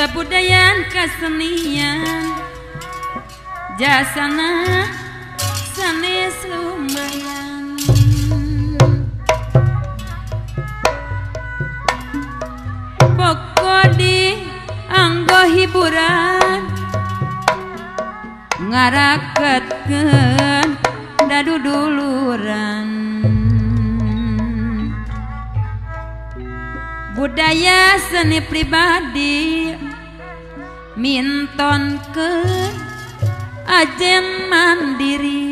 Kebudayaan kesenian jasana sanes lumayan. Pokok di anggo hiburan ngaraketkeun daduduluran. Budaya seni pribadi mintonkeun ajen mandiri.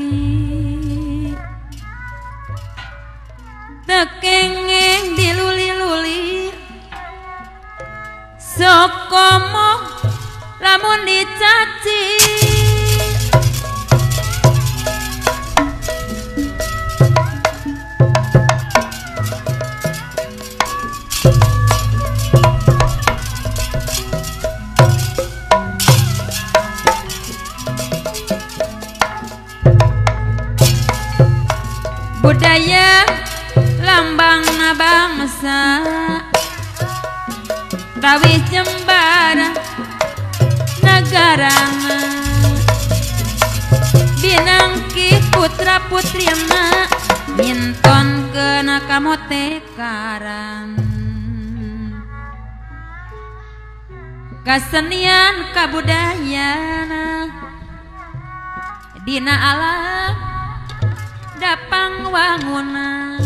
Teu kengeng diluli-luli sok komo lamun dicaci. Budaya lambang bangsa tawis jembara nagarana binangki putra putrina minton kena kamotekaran. Kasenian kabudayana dina alam dapang wangunan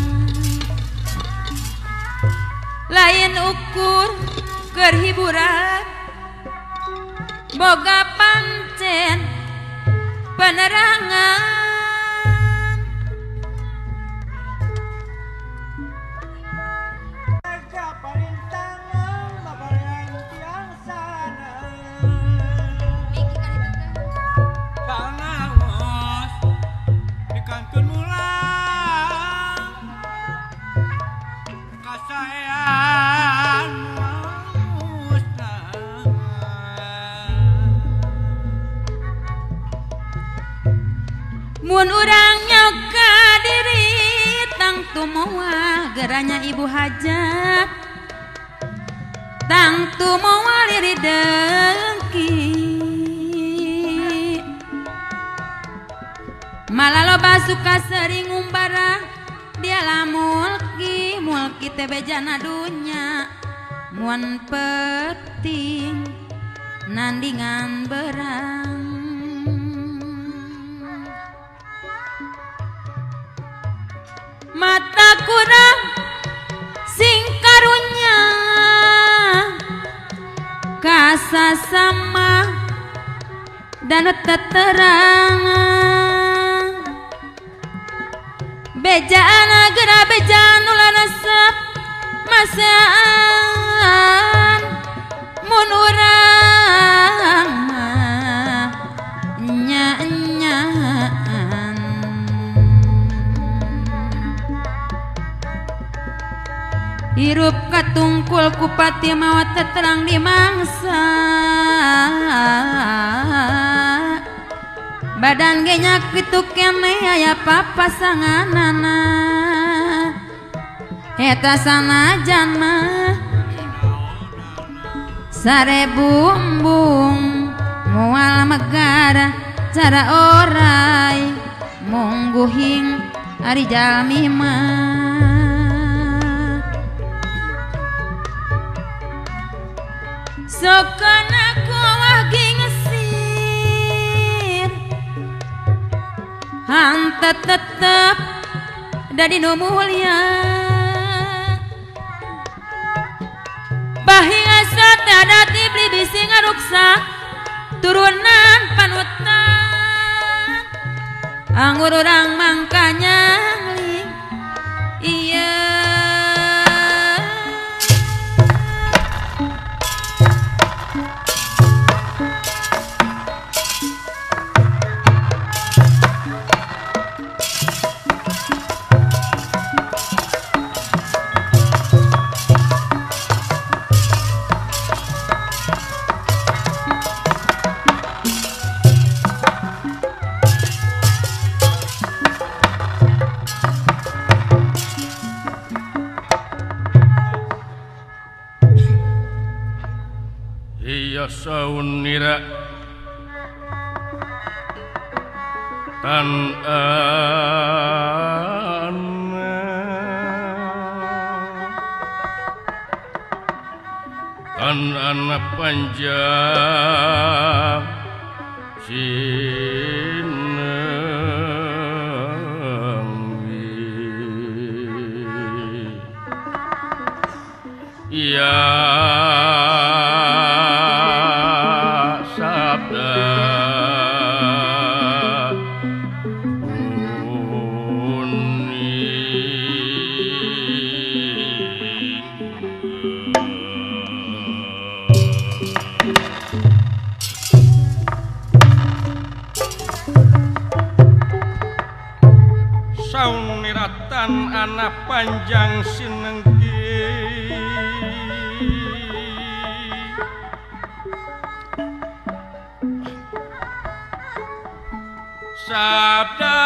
lain ukur keur hiburan boga pancen penerangan. Mun urang nyoka diri tangtu moal geranya ibu hajat tangtu moal iri dengki. Malah loba suka sering ngumbara dialah mulki mulki teh bejana dunya mun penting nandingan berang. Mata kurang sing karunya kasasama dan teterangan. Bejaan agera bejaan ulah resep masaan mun urang mah nya-nyaan. Hirup katungkul kupati mawa teterang di mangsa badan genyak kitu kene aya papasanganana eta sanajan mah sarebu embung moal megara cara orai mungguhing ari jalmi mah. Sokan aku wagi ngesir hanta tetep dadi nu mulia. Bahi asa teh ada beli bisi ngaruksak turunan panutan anggur urang mangkanya iya. Iya saun nira tan ana tan ana panjang sinenggi. Iya anak panjang sinenggi sabda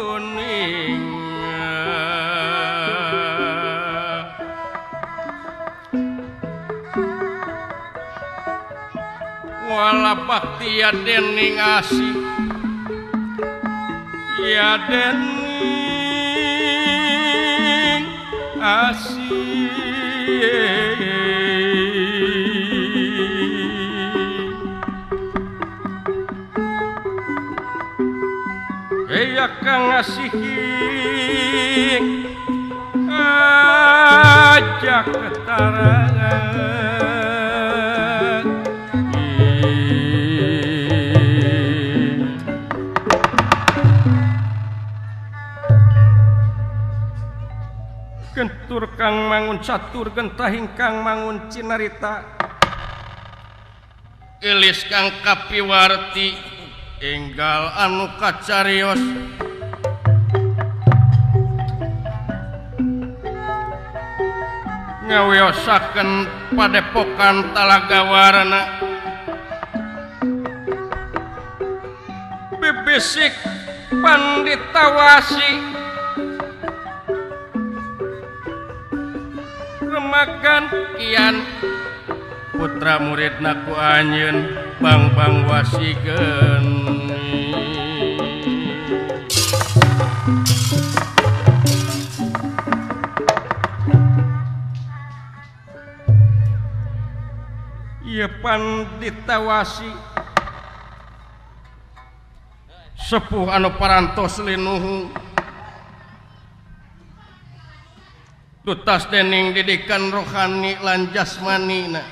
uning wala baktia dening asih ya dening asih eya kang asihing aja ketarangan. Gentur kang mangun catur gentah ingkang mangun cinarita gelis kang kapiwarti enggal anu kacarios ngawiyosaken padepokan Talaga Warna bibisik panditawasi remagan kian putra murid naku anjeun bang-bang wasigen. Ieu panditawasi sepuh anu parantos linuhu tutas dening didikan rohani lan jasmani na.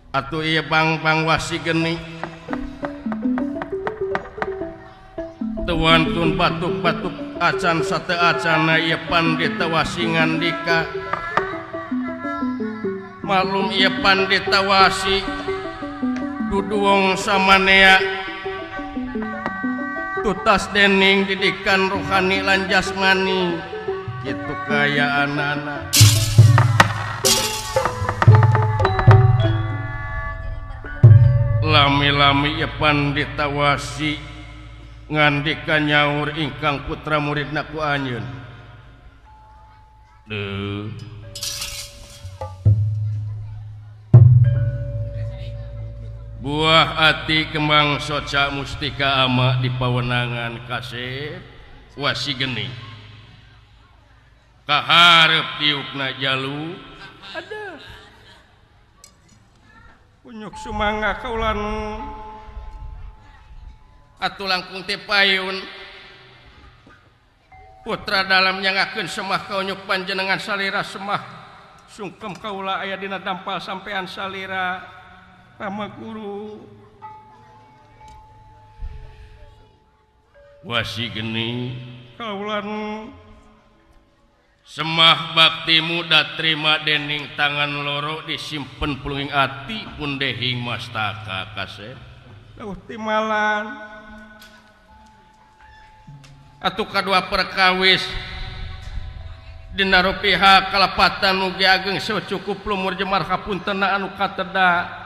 Atuh ieu bang-bang wasi geni teu wantun batuk-batuk acan sate acana ieu panditawasi ngandika malum ieu panditawasi duduwong samanea tutas dening didikan rohani lan jasmani kitu kaya anak-anak. Lami-lami ieu panditawasi ngandika nyaur ingkang putra muridna ku anjeun. Deuh. Buah ati kembang soca mustika ama di pawenangan kasep wasi geni kaharep diukna jalu aduh kunyuk sumangga kaulan atuh langkung teh payun putra dalam nyangakeun semah kaunyuk panjenengan salira semah sungkem kaula aya dina dampal sampean salira Rama guru wasi geni kaulan semah baktimu da terima dening tangan loro disimpen pulunging ati pundehing mastaka kasep dauh timalan atuh kadua perkawis dina rupiha kalepatan mugi ageng sacukup lumur jemar hapuntena anu kateda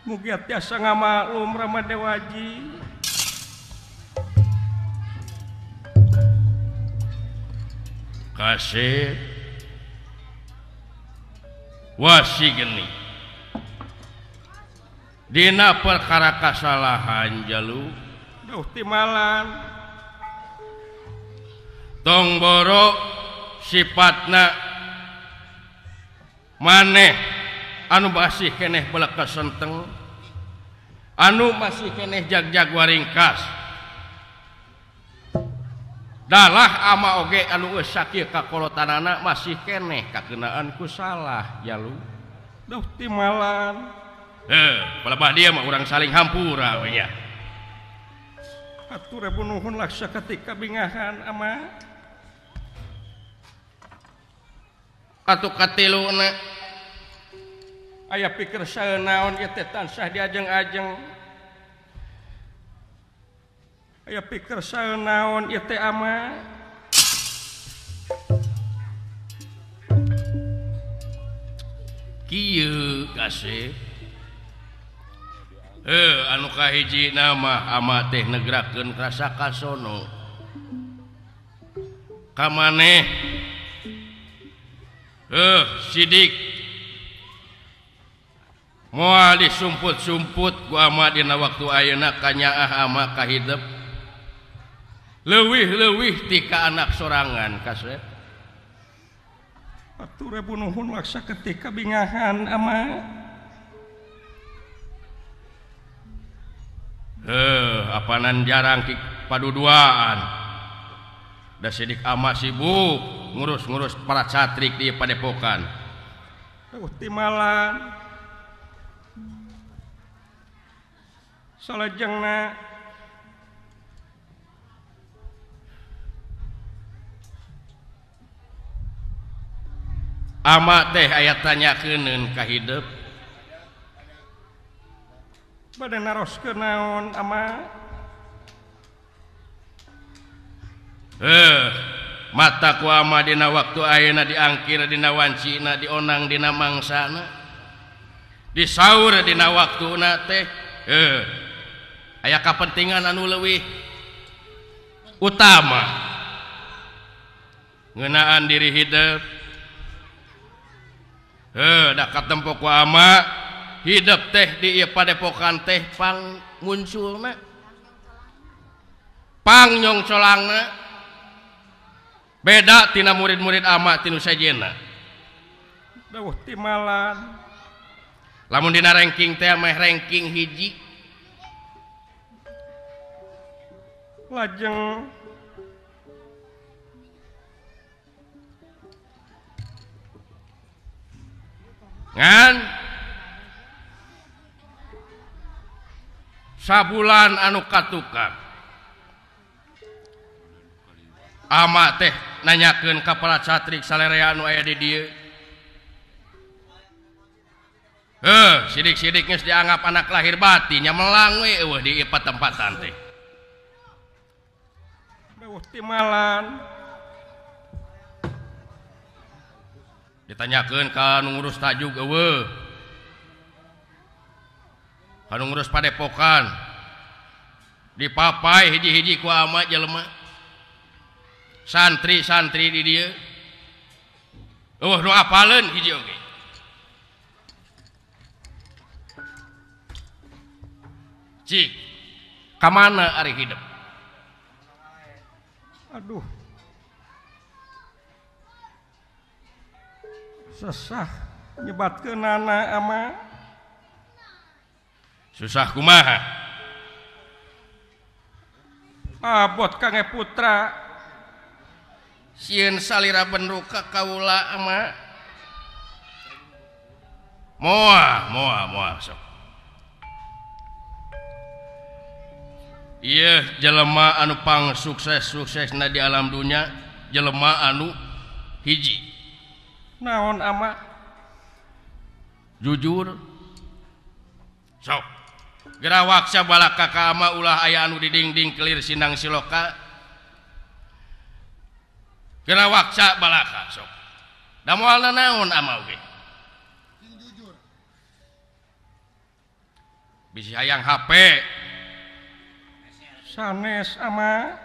mugi tiasa ngamaklum Rama Dewaji. Kasih wasi geni dina perkara kasalahan jalu duh timalan tong boro sifatna maneh anu masih keneh belek senteng anu masih keneh jag-jag waringkas dalah ama oge anu geus sakieu kakolotanana masih keneh kakenaan ku salah jalu duh timalan palebah dia mah urang saling hampura we nya. Hatur ribu nuhun lah saketik kabingahan ama. Atuh katiluna aya pikir saeunaon ieu teh tansah diajeng-ajeng. Aya pikir saeunaon ieu teh ama. Kieu kasih anu kahiji nama ama teh negrakeun rasa kasono ka maneh sidik moal disumput-sumput ku ama dina waktu ayeuna kanyaah ama kahidep leuwih-leuwih ti ka anak sorangan kasep. Hatur ribu nuhun laksa ketika bingahan ama. Apanan jarang ki paduduaan da sidik ama sibuk ngurus-ngurus para catrik di padepokan. Duh timalan salajengna ama teh aya tanyakeun ka hidep bade naroskeun naon ama. Mata ku ama dina waktu ayeuna diangkir dina wancina dionang dina mangsana disaur dina waktuna teh aya kapentingan anu leuwih utama ngeunaan diri hidep. Da katempo ku ama hidep teh di ieu padepokan teh pang munculna pang nyongcolangna beda tina murid-murid ama tinu sejenna. Duh timalan lamun dina ranking teh meh ranking hiji lajeng ngan sabulan anu katukang ama teh nanyakeun ka para catrik salerea anu aya di dieu. Sidik-sidik geus dianggap anak lahir batin nya melang we eueuh di ieu patempatan teh. Duh timalan ditanyakeun ka nu ngurus tajuk eueuh ka nu ngurus padepokan dipapai hiji-hiji ku ama jelema santri-santri di dieu eueuh nu apaleun hiji oge. Cik ka mana ari hidep? Aduh sesah nyebatkeunana ama. Susah kumaha? Abot kange putra sieun salira benruk ka kaula ama. Moal moal moal sok. Ieu jelema anu pang sukses-suksesna di alam dunya jelema anu hiji. Naon ama? Jujur. Sok gerawaksa balaka ka ama ulah aya anu didingding kelir sinang siloka. Gerawaksa balaka sok. Da moal naon ama oge. Jujur. Bisi hayang HP sanes ama.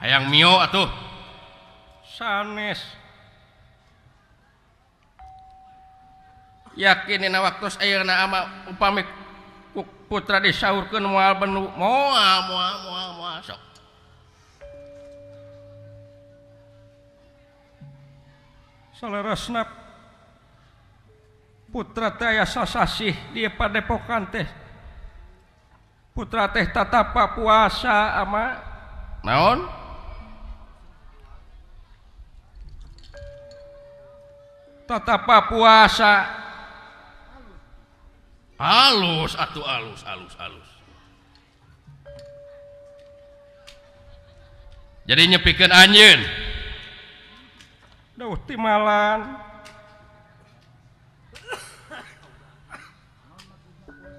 Hayang mio atuh. Sanes yakin dina waktos ayeuna ama upami putra disaurkeun moal benu moal moal moal moal sok saleresna putra teh aya sasasih di padepokan teh putra teh tatapa puasa ama naon tatapa puasa halus atuh alus alus alus jadi nyepikeun anjeun dauh timalan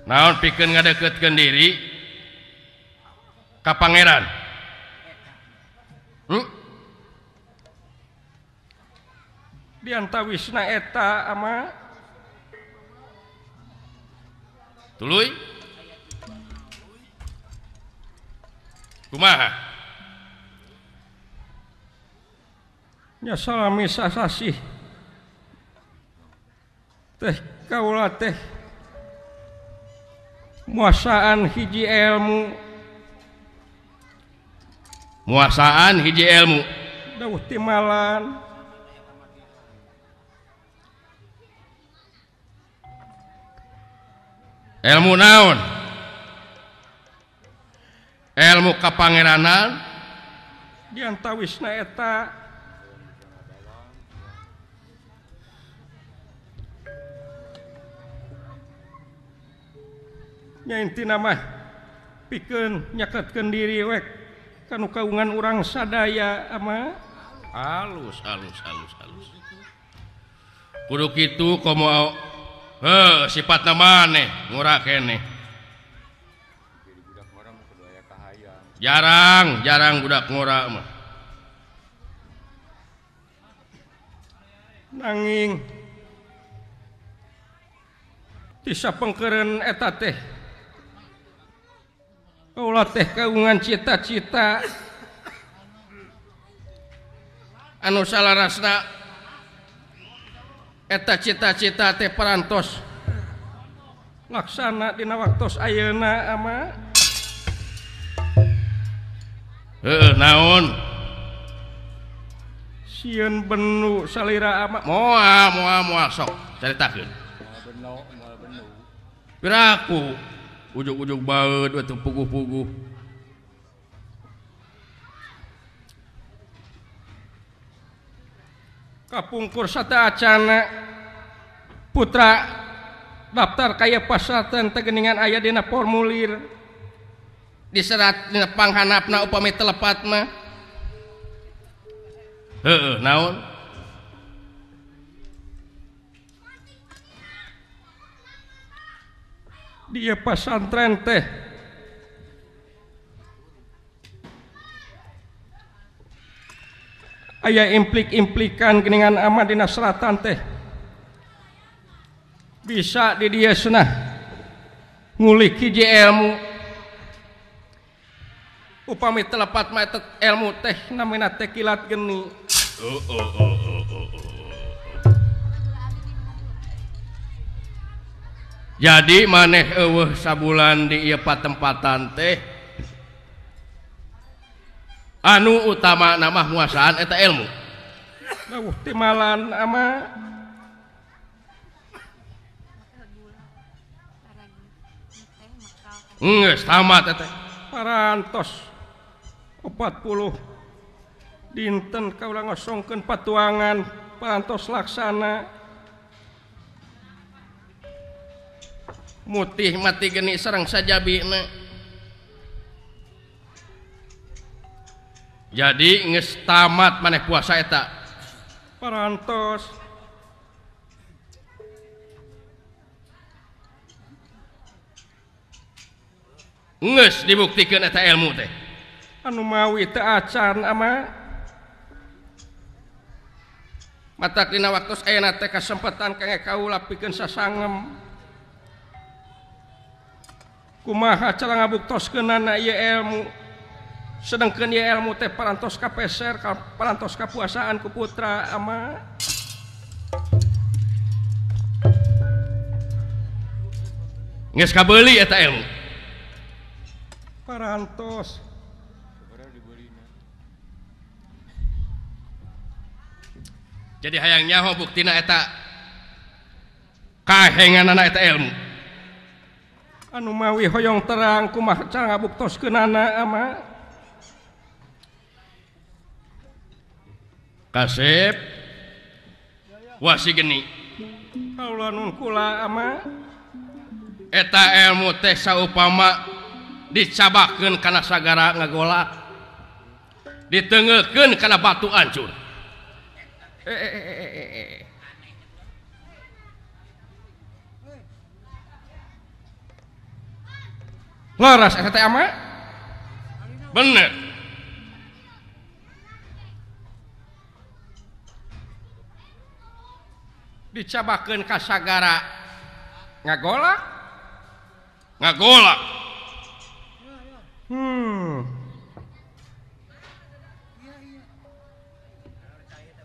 naon pikeun ngadeukeutkeun diri ka pangeran Diantawisna eta ama tuluy kumaha nya salami sasasih teh kaula teh muasaan hiji ilmu muasaan hiji ilmu dauh timalan ilmu naon ilmu kapangeranan diantawisna eta nya intina mah pikeun nyaketkeun diri wek kanu kaungan urang sadaya ama alus alus alus alus kudu kitu komo heuh sifatna maneh ngora keneh jarang jarang budak ngora mah nanging ti sapengkeureun eta teh kaula teh kagungan cita-cita anu salarasna eta cita-cita teh parantos laksana dina waktos ayeuna ama heuh naon sieun benu salira ama moal moal moal sok caritakeun moal benu piraku ujug-ujug baeud atuh puguh-puguh kapungkur sateuacana putra daftar kaya pasantren teh geuningan aya dina formulir diserat dina panghanapna upami telepat mah heueuh naon dia pasantren teh aya implik-implikan geuningan ama dina seratan teh bisa di dieu cenah ngulik hiji ilmu upami telepat mah eta ilmu teh namina teh kilat geni oh, oh, oh, oh, oh, oh. Jadi maneh eueuh sabulan di ieu patempatan teh anu utama nama muasaan eta ilmu dawuh timalan ama geus tamat eta parantos 40 dinten kaula ngosongkeun patuangan parantos laksana mutih mati geni sareng sajabina jadi geus tamat maneh puasa eta parantos geus dibuktikeun eta ilmu teh anu mawi teu acan ama matak dina waktos ayeuna teh kasempatan kangge kaula pikeun sasangem kumaha cara ngabuktoskeunana ieu ilmu Sedangkeun ieu ilmu teh parantos kapeser parantos kapuasaan ku putra ama. Geus kabeuli eta ilmu. Parantos. Jadi hayang nyaho buktina eta kahenganana eta ilmu. Anu mawi hoyong terang kumaha cara ngabuktoskeunana ama. Kasep wasi geni. Kaula nun kula ama. Eta ilmu teh saupama dicabakeun kana sagara ngagolak, ditengekeun kana batu ancur. Leres eta teh ama? Bener. Dicabakeun ka sagara ngagolak? Ngagolak.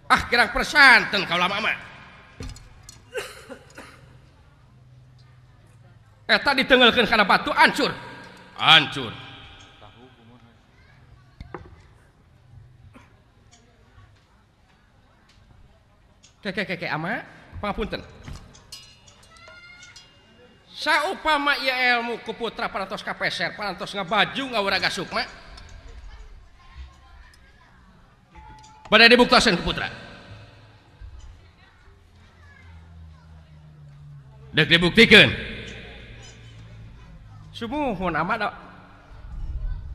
Ah kirang persanten kaula mah. Eta ditengelkeun kana batu ancur. Hancur. Keke ama, pangapunten. Saupama ieu ilmu ku putra parantos kapeser, parantos ngabaju ngawuraga sukma. Bade dibuktoseun ku putra. Deuk dibuktikeun. Sumuhun ama da.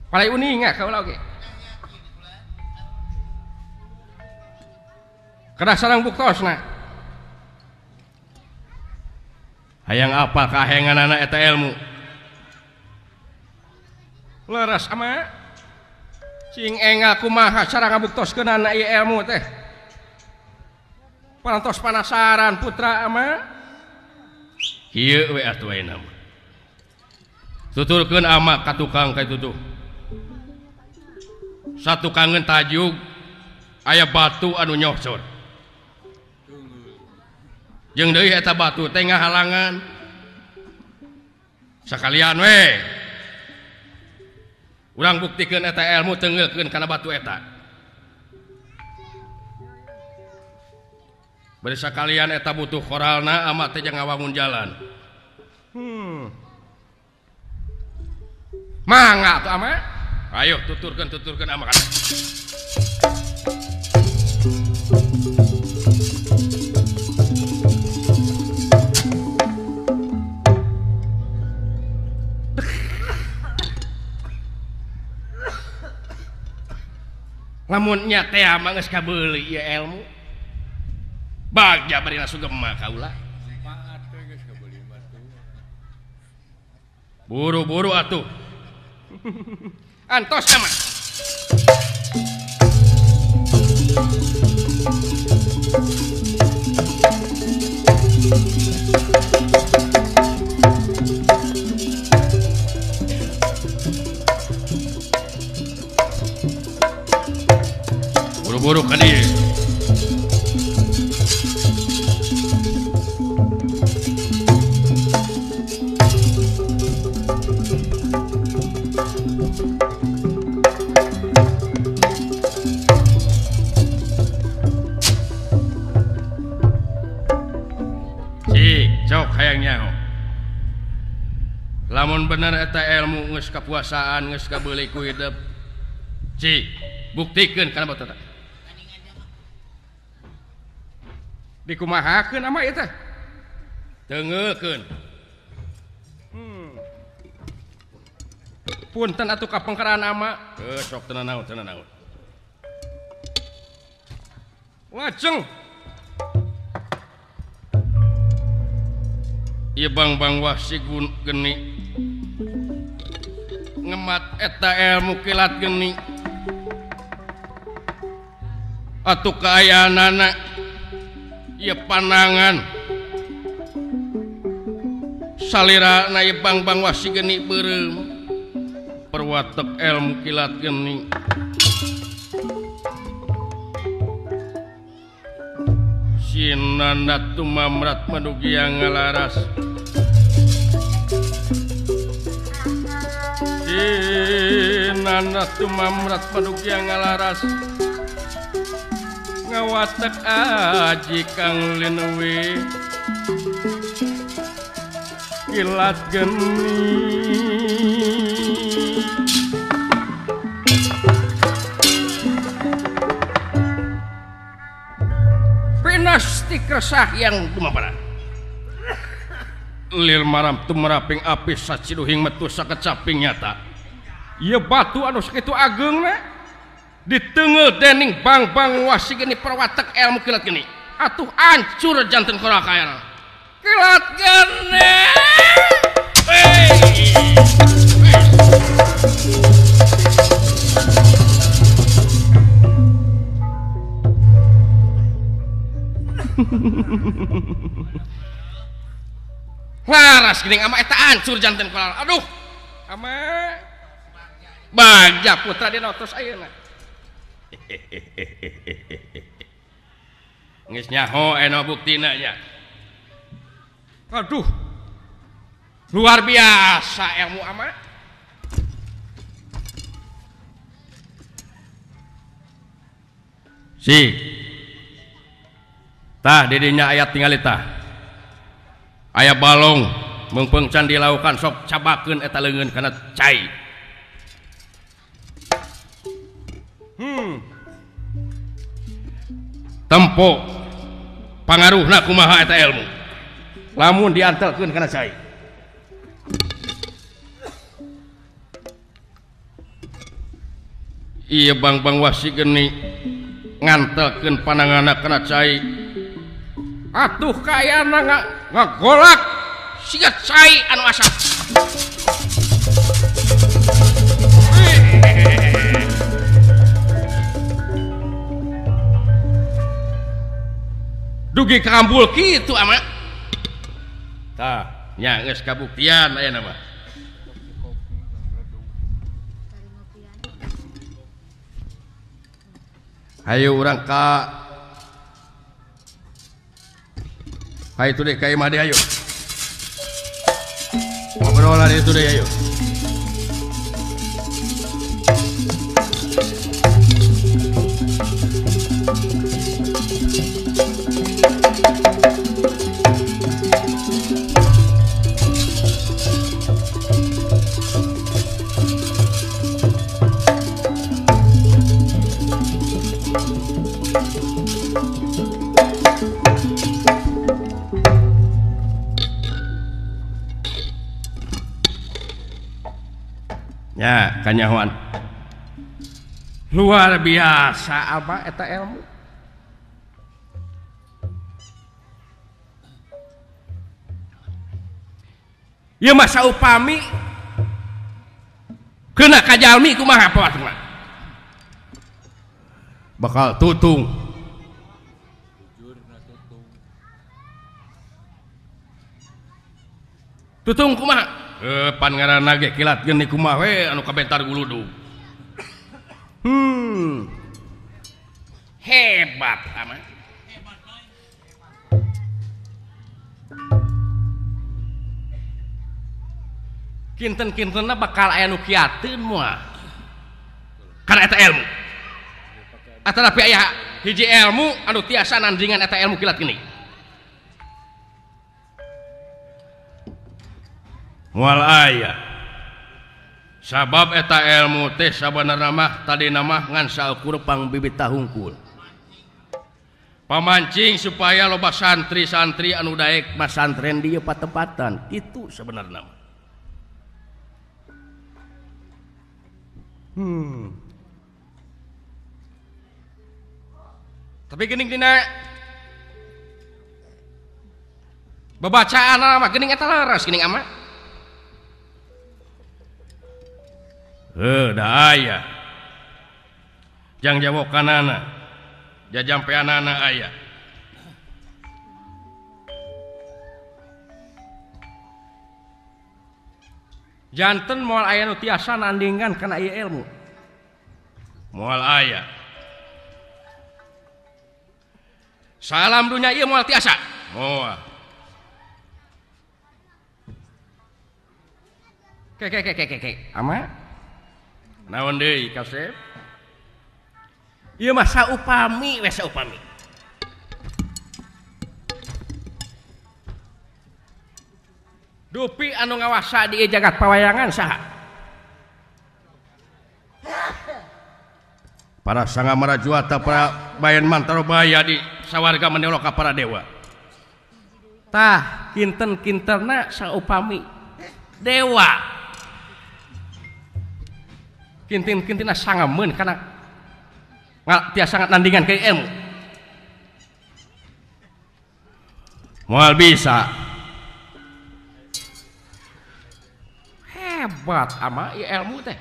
Palai uninga kaula oge. Kedah sareng buktosna. Hayang apa kahenganana eta ilmu? Leres ama. Cing engal kumaha cara ngabuktoskeunana ieu ilmu teh. Parantos panasaran putra ama. Kieu we atuh ayeuna mah. Tuturkeun ama ka tukang ka itu tuh. Satukangeun tajug aya batu anu nyosor. Jeung deui eta batu teh ngahalangan. Sakalian we. Urang buktikeun eta ilmu tengeulkeun kana batu eta. Bari sakalian eta butuh koralna ama teh jang ngawangun jalan. Mangga atuh ama. Ayo tuturkeun ama. Lamun nya teh mah geus kabeuli ieu ilmu. Bagja bari langsung gemah kaula. Buru-buru atuh. Antos ama. Buru-buru ka dieu. Lamun bener eta ilmu geus kapuasaan geus kabeuli ku hidup. Cik, buktikeun kana batu eta. Dikumahakeun ama ieu teh? Tengeulkeun. Punten atuh kapengkeraan ama. Sok teu nanaon, teu nanaon. Lajeng. Ieu Bang-bang wasi geni ngemat eta ilmu kilat geni atuh kaayaanana ieu panangan salirana ieu Bang-bang wasi geni beureum. Perwatek ilmu kilat geni. Sinanda tumamrat madugiang ngalaras. Sinanda tumamrat madugiang ngalaras. Ngawatek aji kang linewe kilat geni. Pinasti keresah yang tumapara. Lir maram tumeraping api saciduhing metu sakecaping nyata. Ieu batu anu sakitu ageungna ditengel dening bang-bang wasi geni perwatek ilmu kilat geni. Atuh hancur janten korakayana. Kilat geni. Laras geuning ama eta hancur janten koral. Aduh. Ama Bagja putra dina terus ayeuna. Geus nyaho eno buktina nya. Aduh. Luar biasa ilmu ama. Si. Tah didinya aya tingali tah. Aya balong meungpeung can dilaukan sok cabakeun eta leungeun kana cai. Tempo pangaruhna kumaha eta ilmu. Lamun diantelkeun kana cai. Ieu bang-bang wasi geni ngantelkeun pananganna kana cai. Atuh kayana ngagolak siga cai anu asap. Dugi ka ambul kitu ama. Tah, nya geus kabuktian ayeuna mah. Hayu urang ka hayu itu deh ka imah deh ayo. Obrolan itu deh ayo. Ya, kanyahoan. Luar biasa apa eta ilmu. Ieu masa upami kena ka jalmi kumaha apa bakal tutung. Tutung kumaha? Pan ngaranna ge kilat geni kumaha we anu kabentar guludug. Hebat ama. Kinten-kintenna bakal aya nu kiateun moal. Kana eta ilmu. Atanapi aya hiji ilmu anu tiasa nandingan eta ilmu kilat geni. Moal aya. Sabab eta ilmu teh sabenerna mah tadina mah ngan saukur pangbibit tahungkul. Pamancing supaya loba santri-santri anu daek masantren di patempatan. Itu sebenarnya mah. Tapi geuning dina babacaan mah geuning eta laras geuning ama. Heuh, da aya. Jang jawokanana, jajampeanana aya. Janten moal aya nu tiasa nandingan kana ieu ilmu. Moal aya. Salam dunya ieu moal tiasa. Moal. Ke ke ke ke ke. Ama? Naon deui kasep? Ieu mah saupami we saupami. Dupi anu ngawasa di jagat pawayangan saha? Para sanga marajuata para bayan mantarobaya di sawarga maneloka para dewa. Tah kinten-kintenna saupami dewa. Kinten-kintenna sangameun kana tiasa nandingan ke ilmu. Moal bisa. Hebat ama ieu ilmu teh.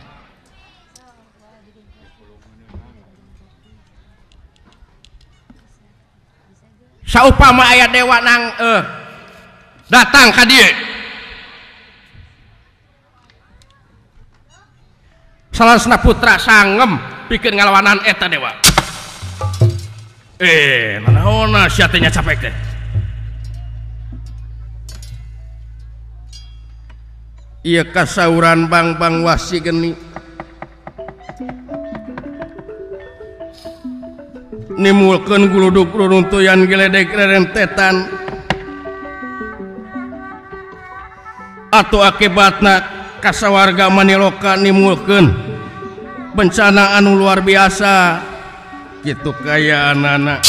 Saupama aya dewa nang datang ka dieu. Salasna putra sangem pikeun ngalawanan eta dewa. Nanaonna sia teh nya capek teh. Ieu kasauran Bang-bang wasi geni nimulkeun guludug ruruntuyan geledek rerentetan atau akibatna kasawarga maniloka nimulkeun bencana anu luar biasa kitu kaya anak-anak.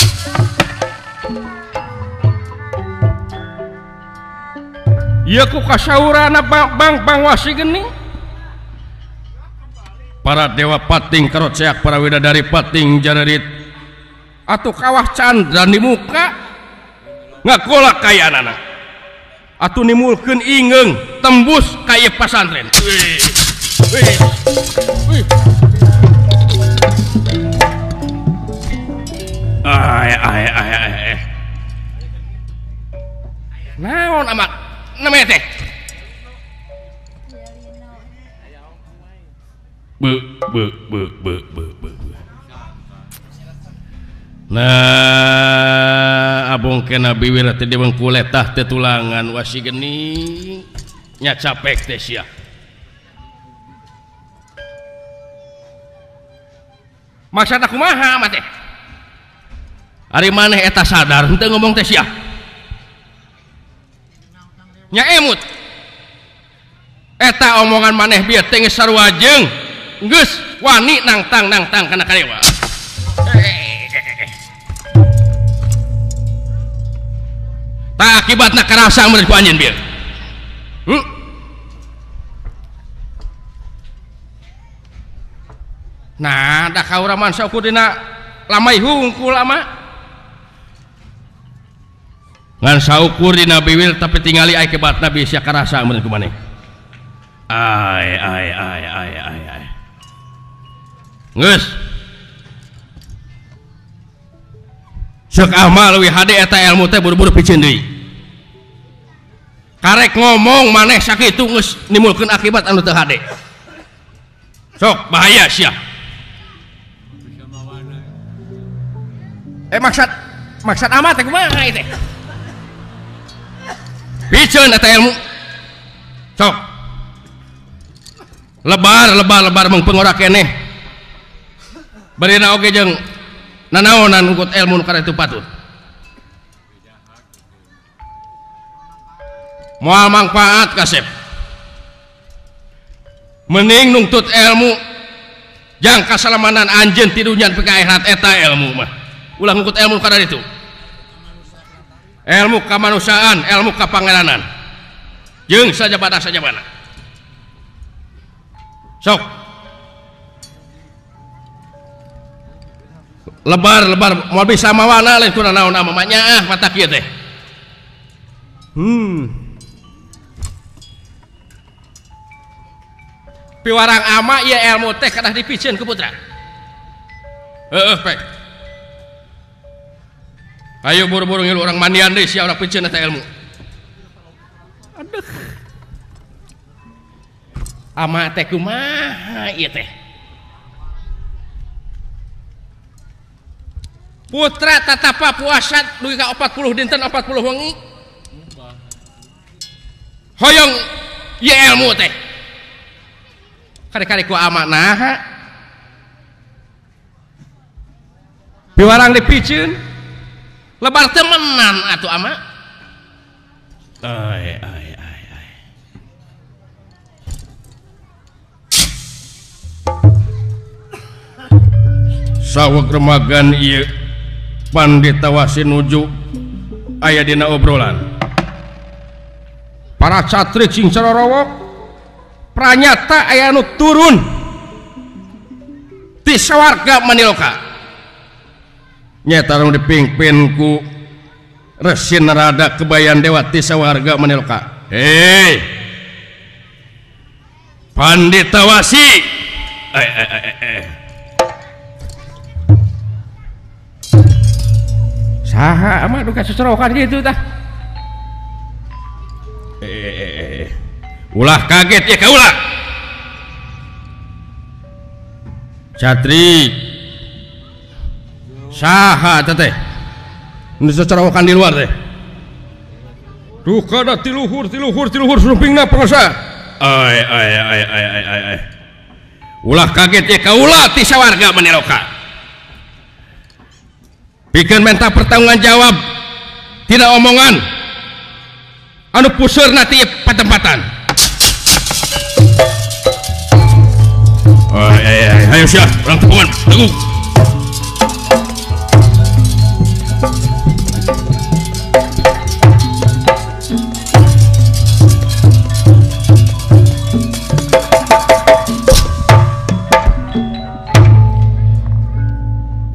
Ieu ku kasaurana Bang-bang wasi geni para dewa pating karoceak para widadari pating jarerit atuh kawah candra di muka ngakolak kayaanana atuh nimulkeun ingeung tembus ka ieu pasantren. Wih, wih, wih. Ay ay ay ay. Naon amat namanya teh? Be be be be be be. Nah, abong kena biwir teh dibengkuletah teh tulangan wasi geni nya capek teh sia. Maksudna kumaha mah teh? Ari maneh eta sadar henteu ngomong teh sia. Nya emut. Eta omongan maneh bieu teh geus sarua jeung geus wani nangtang-nangtang kana kadewa. Tak akibatna karasa mun ku anjeun bieu. Nah, da kauraman saukur dina lamai hungkul ama. Ngan saukur dina biwir tapi tingali akibatna bisa karasa mun ku maneh. Ai ai ai ai ai ai. Geus. Ceuk amal leuwih hade eta ilmu teh buru-buru piceun deui. Karek ngomong maneh sakitu geus nimulkeun akibat anu teu hade. Sok bahaya sia. Maksud amat teh kumaha ieu teh? Piceun eta ilmu. Sok. Lebar lebar lebar mung pengora keneh. Barina oge jeung nanaonan ngukut ilmu nu kana itu patut. Moal mangfaat kasep. Mending nungtut ilmu jang kasalamanan anjeun ti dunya nepi ka akhirat eta ilmu mah. Ulah ngukut ilmu kana ditu. Ilmu kamanusiaan, ilmu kapangeranan. Jeung sajabana-sajabana. Sok. Lebar-lebar moal bisa mawana lain ku nanaon ama nyaah mata kieu teh. Piwarang ama ieu ilmu teh kadah dipiceun ku putra. Heueuh pek. Ayo buru-buru ngilu orang mandian deui sia urang piceun eta ilmu. Aduh. Ama teh kumaha ieu teh? Putra tatapa puasa dugi ka 40 dinten 40 wengi. Hoyong ieu ilmu teh. Kari-kari ku ama naha? Piwarang dipiceun. Lebar temenan atuh ama. Ai ai ai ai. Saweg remagan ieu Pandita Wasi nuju aya dina obrolan. Para catri cing carorowok pranyata aya nu turun ti sawarga Maniloka. Nyata nu dipingpin ku Resi Narada Kebayan Dewa ti sawarga Maniloka. Hei Pandita Wasi. Saha ama duka cecerokan gitu tah. Ulah kaget ya kaulah. Catri saha teteh nu cecerokan di luar teh. Duka da tiluhur tiluhur tiluhur sumpingna pangsa. Ai ai ai ai ai ai. Ulah kaget ya kaulah ti sawarga Maniloka. Pikeun menta pertanggungan jawab tidak omongan anu puseurna ti patempatan. Ai ai ai ayo sia urang tepungan teguh.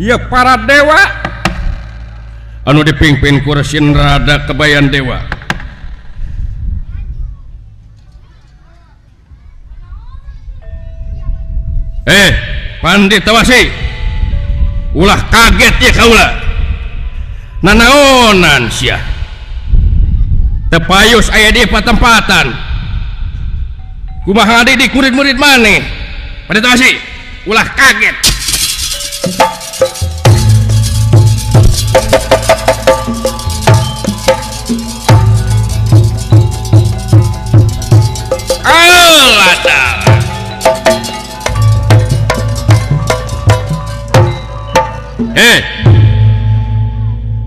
Ieu para dewa anu dipimpin ku Resi Narada Kebayan Dewa. Pandita Wasi, ulah kaget ya kaula. Nanaonan sia. Tepayus aya di patempatan. Kumaha di murid-murid maneh. Pandita Wasi, ulah kaget.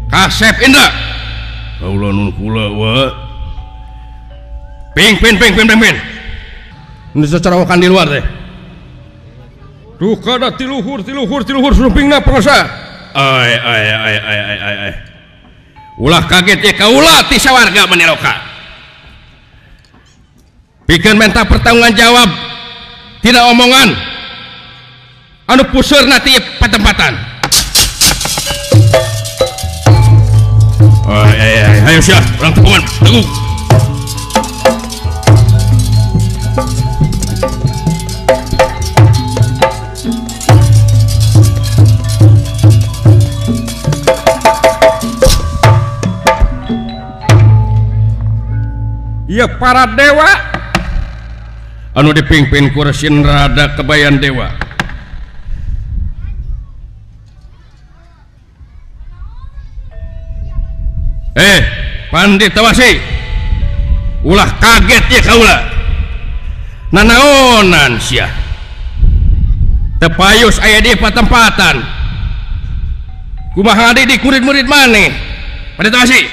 Kasep Indra. Kaula nun kula wa. Ping ping ping ping ping ping. Nu cecerokan di luar teh. Duka da tiluhur tiluhur tiluhur sumpingna pangsa. Ai ai ai ai ai ai ai. Ulah kaget ya kaula ti sawarga Maniloka. Pikeun menta pertanggungan jawab tidak omongan anu puseurna ti patempatan. Ai ai ai ayo sia urang tepungan teguh. Ieu para dewa anu dipimpin ku Resi Narada Kebayan Dewa. Pandita Wasi, ulah kaget ya kaula. Nanaonan sia. Tepayus aya di patempatan. Kumaha di murid-murid maneh. Pandita Wasi,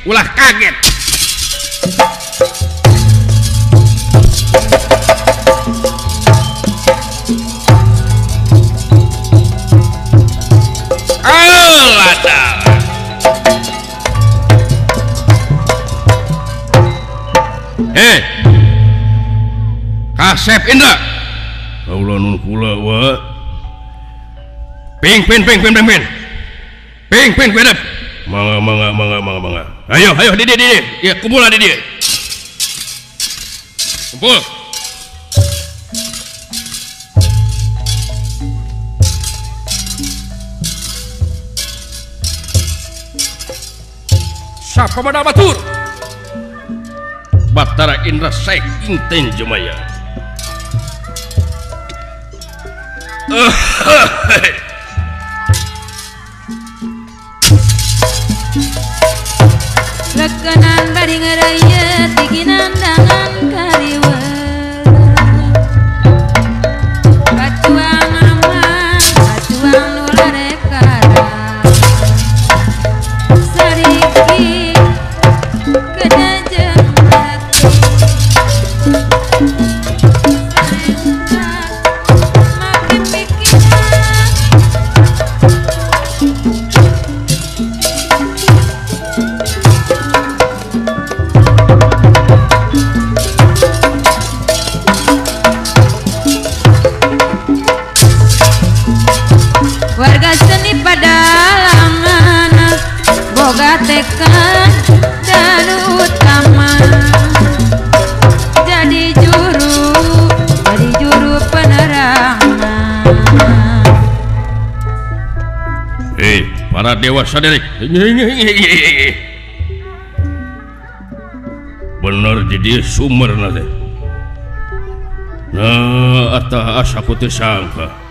ulah kaget. Allah ta'ala. Kasep Indra. Kaula nun kula wa. Ping ping ping ping ping ping. Ping ping ping. Mangga mangga mangga mangga mangga. Ayo ayo di di di. Ya kumpul di di. Kumpul. Sapa pada batur. Batara Indra Saking Tenjumaya. Lekenan bari ngereuyeuh tiginandangan kariweuh. Pacuang aman, pacuang nu larekara. Sariki kena jeung hati. Make pikiran. Warga seni padalangan boga tekad dan utama, jadi juru penerangan. Hei, para dewa saderek. Bener jadi sumber teh. Nah, atah asa ku teu sangka.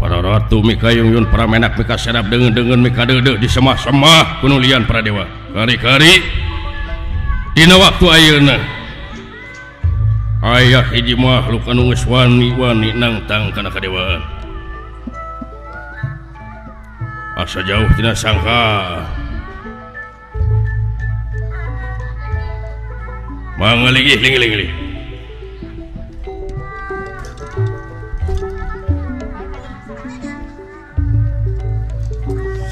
Para ratu mikayungyun, para menak mikaserap deungeun-deungeun mikadeudeuh di semah-semah kunulian para dewa. Kari-kari dina waktu ayeuna aya hiji makhluk anu geus wani-wani nangtang kana kadewaan. Asa jauh tina sangka. Mangaligih ling-ling.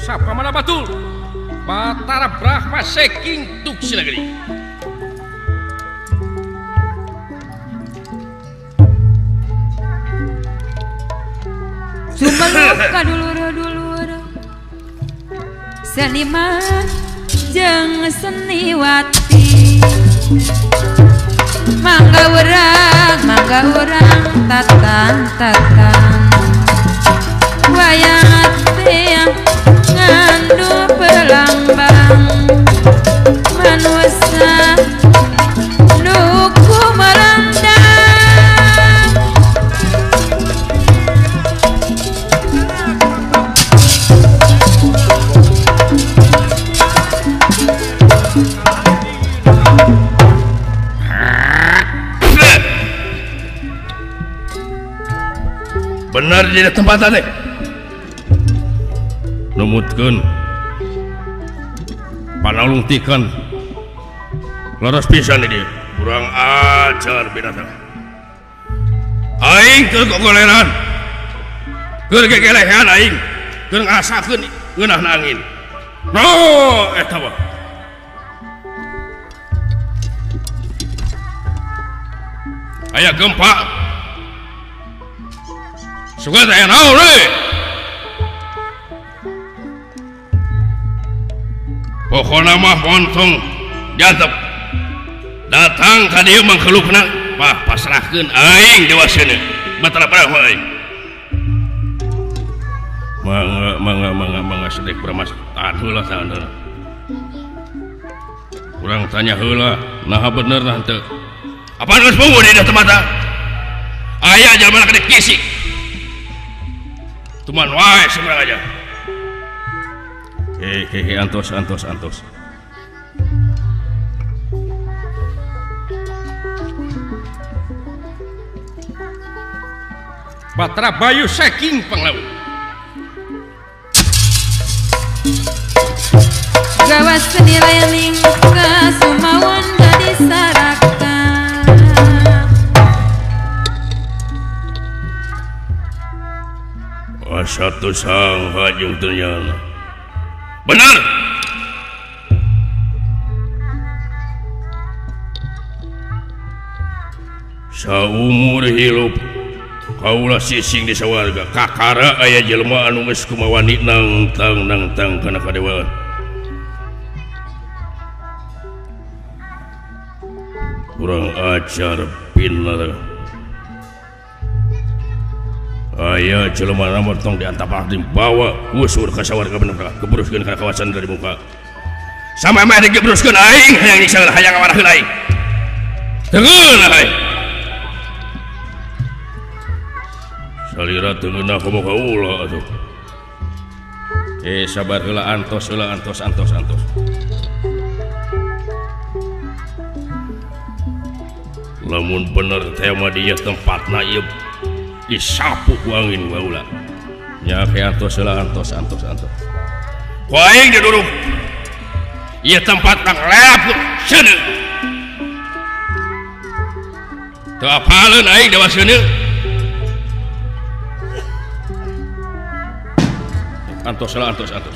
Sapa mana batul? Batara Brahma saking tuk sinagri. Sumeluk ka dulur-dulur seniman jeung seniwati. Mangga urang tatan-tatan wayang teh ngandu pelambang manusia nuku merendang. Bener di tempat teh. Numutkeun panalungtikan leres pisan di dieu. Kurang ajar binatang. Aing keur gogoleran, keur gegelehan aing, keur ngasakeun ngeunahna angin. No, eta mah. Aya gempa. Sugan aya naon euy? Pokona mah montong diantep. Datang ka dieu mangkelukna, pah pasrahkeun aing dewaseuna. Batara Brahma aing. Mangga mangga mangga mangga sedek Brahma tahan heula tahan heula. Urang tanya heula, naha bener nah henteu. Apaan geus punguh di teu mata? Aya jalma kana kisik. Tuman wae sembarang aja. Hehehe, antos antos antos. Batara Bayu saking panglaut. Gawas seni layaning kasumawan gadis saraka. Satu sang hajung ternyata benar. Saumur hirup kaula sising di sawarga kakara aya jelema anu geus kumawani nangtang nangtang kana kadewaan. Kurang ajar pinar. Aya jelema nomor tong diantap dibawa usur ka sawarga bener kebruskeun kana kawasan dari muka. Sama mah digebruskeun aing hayang nyiksa hayang ngawarahkeun aing. Teungeun aing. Salira teu ngeunah komo kaula atuh. Sabar heula antos heula antos antos antos. Lamun bener tema dia tempatna ieu disapu ku angin baheula. Nya ke antos heula antos antos antos. Ku aing diduruk. Ieu tempat nang leap seuneu. Teu apaleun aing dewa seuneu. Antos lah antos antos.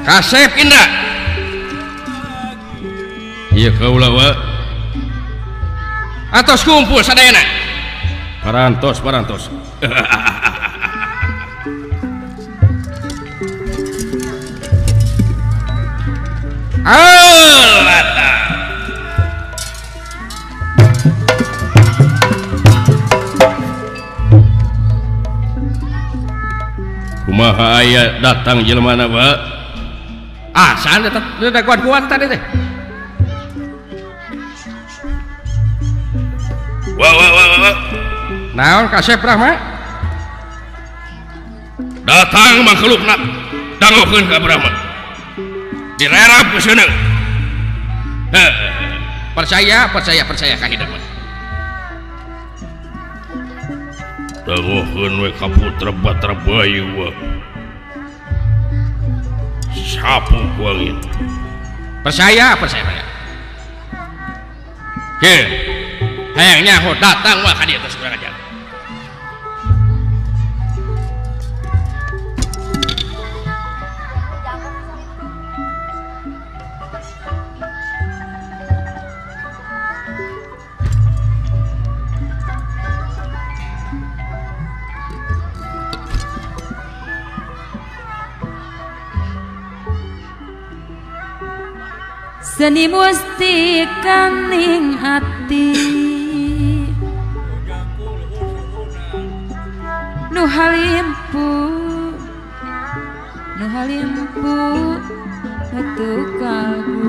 Kasep Indra. Ieu kaula wa. Atos kumpul sadayana. Parantos parantos. Kumaha aya datang jelema na ba? Ah, sana teh kuat-kuat tadi teh. Wah wah wah wah. Naon kasep Brahma? Datang makhlukna dangokeun ka Brahma. Direrap ke sana. Percaya, percaya, percaya ka hidup. Dangokeun we ka putra Batara Bayu wa. Sapu ku angin. Percaya, percaya, percaya. Ke. Hayang nyaho datang wa ka dieu tos kurang ajar. Seni mustika ning ati nu halimpu nu halimpu nu kalbu.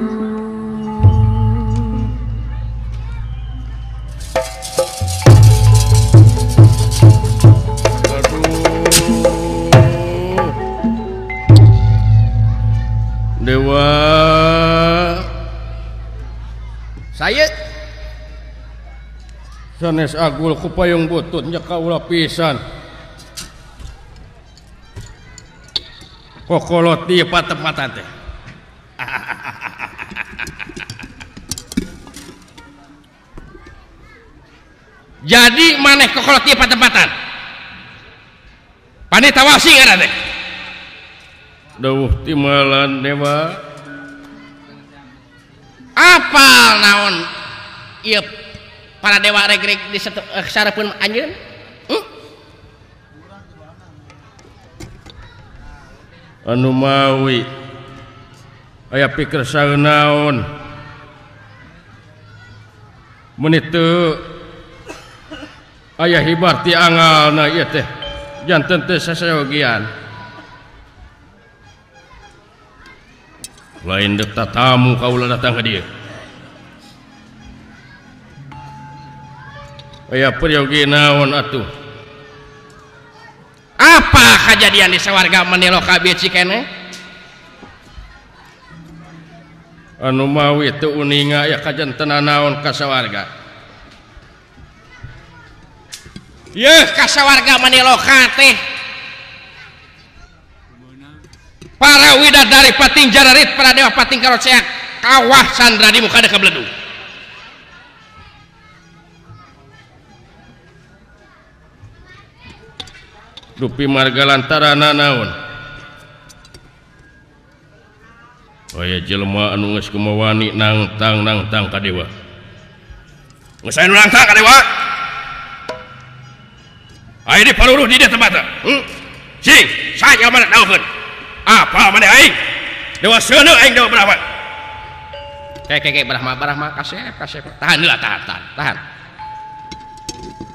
Aduh Dewa saya sanes agul ku payung butut nya kaula pisan kokolot di patempatan teh. Jadi maneh kokolot di patempatan panita wasi ngaran teh dawuh timalan dewa apal naon ieu para dewa reg-reg di sareupun anjeun? Anu mawi aya pikir saeunaon meuni teu aya hibar ti angalna ieu teh janten teu sasayogian lain deuk tatamu kaula datang ka dieu. Aya peryogi naon atuh? Apa kejadian di sawarga Maniloka bieu cikene? Anu mawi teu uninga aya kajantenan naon ka sawarga? Yeuh ka sawarga Maniloka teh para widadari pating jararit para dewa pating karoceak kawah sandra di muka deuk kabledug. Dupi marga lantarana naon? Aya jelema anu geus kumawani nangtang nangtang ka dewa. Geus aya nu nangtang ka dewa. Aya di paluruh di dieu tempatna. Sing, saya mana daokeun. Apa maneh aing? Dewa seuneu aing dewa Brahma. Kek kek Brahma Brahma kasep kasep. Tahan heula tahan tahan tahan.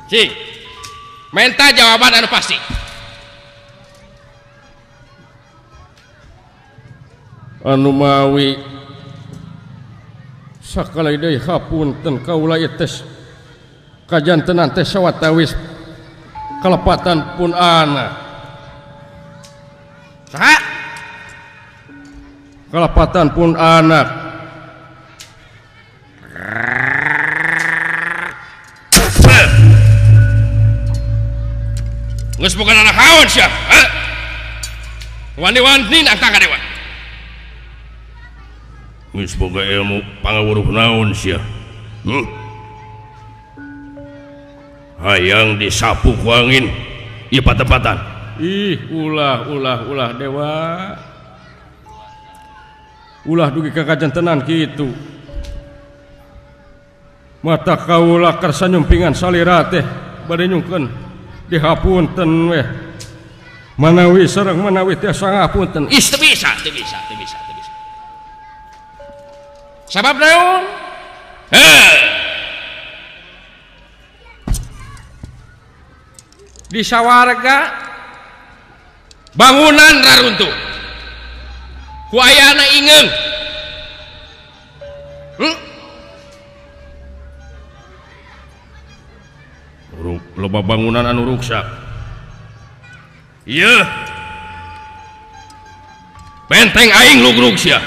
Sing. Minta jawaban anu pasti. Anu mawi sakali deui hapunten kaula ieu teh kajantenan teh sawatawis kalepatan pun anak. Saha? Kalepatan pun anak. Geus bukan anak haon sia. Wani-wani nangtang ka dewa. Geus boga ilmu pangawuruh naon sia. Hayang disapu ku angin ieu patempatan. Ih, ulah ulah ulah dewa. Ulah dugi ka kajantenan kitu. Mata kaula karsa nyumpingan salira teh bade nyungkeun dihapunten weh. Manawi sareng manawi tiasa ngapunten. Ih, teu bisa, teu bisa, teu bisa, teu bisa. Sabab naon? Heh. Di sawarga bangunan raruntuh. Ku ayana ingeung. Loba bangunan anu ruksak. Ieu benteng aing lugrug sia.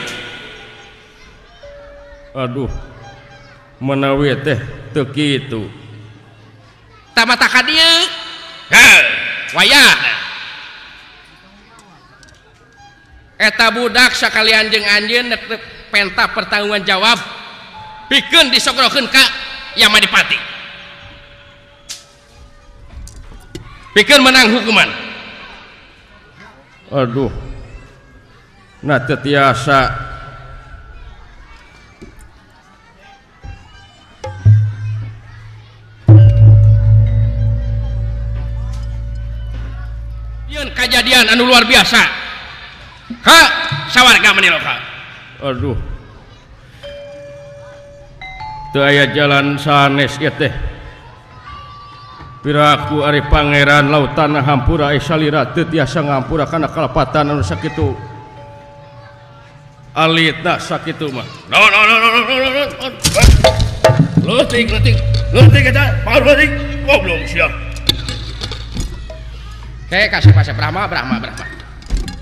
Aduh, manawi teh teu kitu. Tamata ka dieu. Heh, wayahna. Eta budak sakalian jeung anjeun nek penta pertanggungan jawab pikeun disogrokeun ka Yamadipati. Pikeun menang hukuman. Aduh, nah teu tiasa. Yeun kajadian anu luar biasa. Ka sawarga meniloka. Aduh, teu aya jalan sanes ieu teh. Piraku ari pangeran lautan hampura salira teu tiasa ngampura kana kalepatan anu sakitu alitna sakitu mah. No no no no no no no. Leutik leutik leutik eta pangaruh leutik goblok sia. Kayak kasih pasir Brahma Brahma Brahma.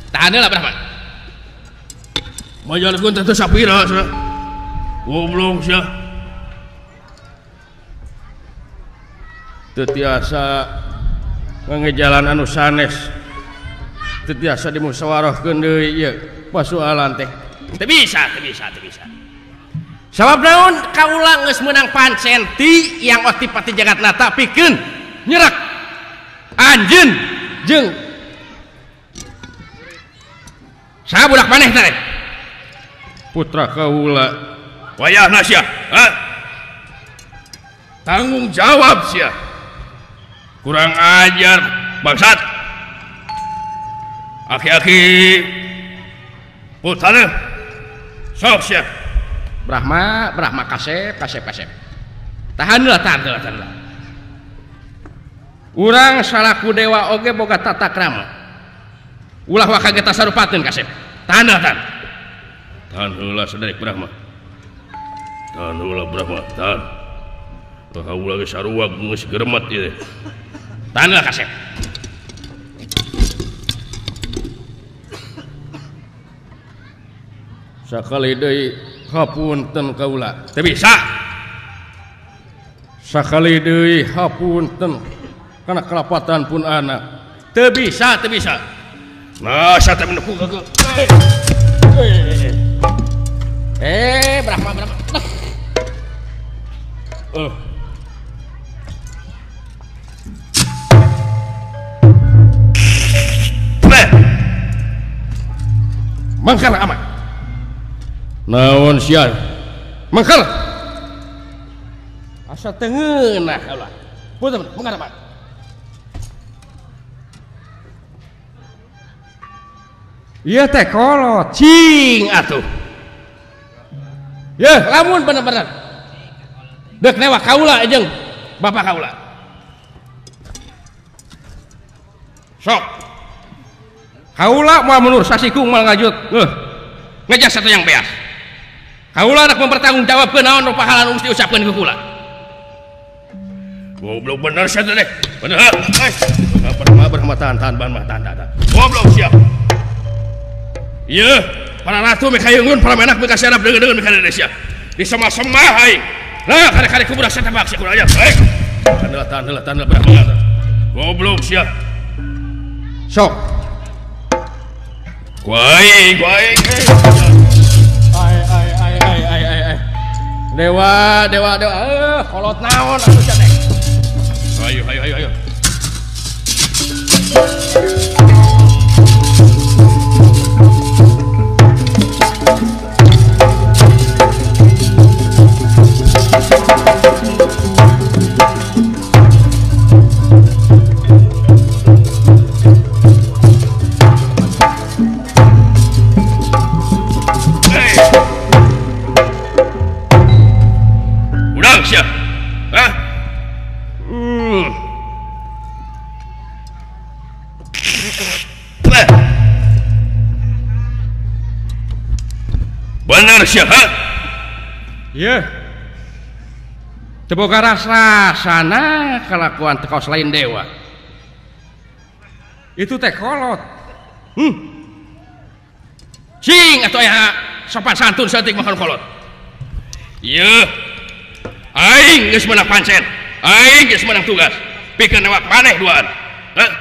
Tahan lah Brahma. Majalkeun teh teu sapira cenah. Goblok sia. Teu tiasa ngangejalan anu sanes. Teu tiasa dimusyawarahkeun deui ieu pasualan teh. Teu bisa, teu bisa, teu bisa. Sabab naon kaula geus meunang pancen ti yang Otipati Jagatnata pikeun nyerak anjeun jeung saha budak maneh teh? Putra kaula. Wayahna sia, ha? Tanggung jawab sia. Kurang ajar bangsat. Aki-aki putana sok sia. Brahma, Brahma kasep, kasep, kasep. Tahanlah, tahanlah, tahanlah. Urang salaku dewa oge boga tata krama. Ulah waka ge tasarupateun kasep. Tahanlah, tahan. Tahan heula saderek Brahma. Tahan heula Brahma, tahan. Kaula ge sarua geus geremet ieu. Tahanlah kasep. Sakali deui hapunten kaula. Teu bisa. Sakali deui hapunten kana kalapatan pun anak. Teu bisa, teu bisa. Nah, saya teh menepu kagak. Brahma, Brahma. Mangkal amat. Naon sia? Mangkal. Asa teu ngeunah ulah. Punten, mangkal amat. Ieu teh kolot cing atuh. Yeuh, lamun bener-bener. Deuk newa kaula jeung bapak kaula. Sok. Kaula moal mundur sasikung moal ngajut. Heuh. Ngejas satu yang beas. Kaula rek mempertanggungjawabkeun naon nu pahala nu geus diucapkeun ku kula. Goblok bener sia teh. Bener. Brahma Brahma tahan tahan Brahma tahan tahan. Goblok sia. Ieu para ratu mikayeungeun para menak mikasiarap deungeun-deungeun mikadede sia. Disema-sema aing. Nah, kare-kare ku budak sia tebak sia kurang aja. Tahan heula tahan heula tahan heula Brahma. Goblok sia. Sok. Ku aing, ku aing. Ai ai ai ai ai ai. Dewa dewa dewa kolot naon atuh sia teh. Ayo ayo ayo ayo. Hey. Udang siap. Hah? Bener sih, ha? Iya. Teu boga rasa-rasana kalakuan teh kaos lain dewa. Itu teh kolot. Cing atuh aya sopan santun saeutik makan kolot. Ieu. Aing geus meunang pancen. Aing geus meunang tugas. Pikeun newak maneh duaan. Hah?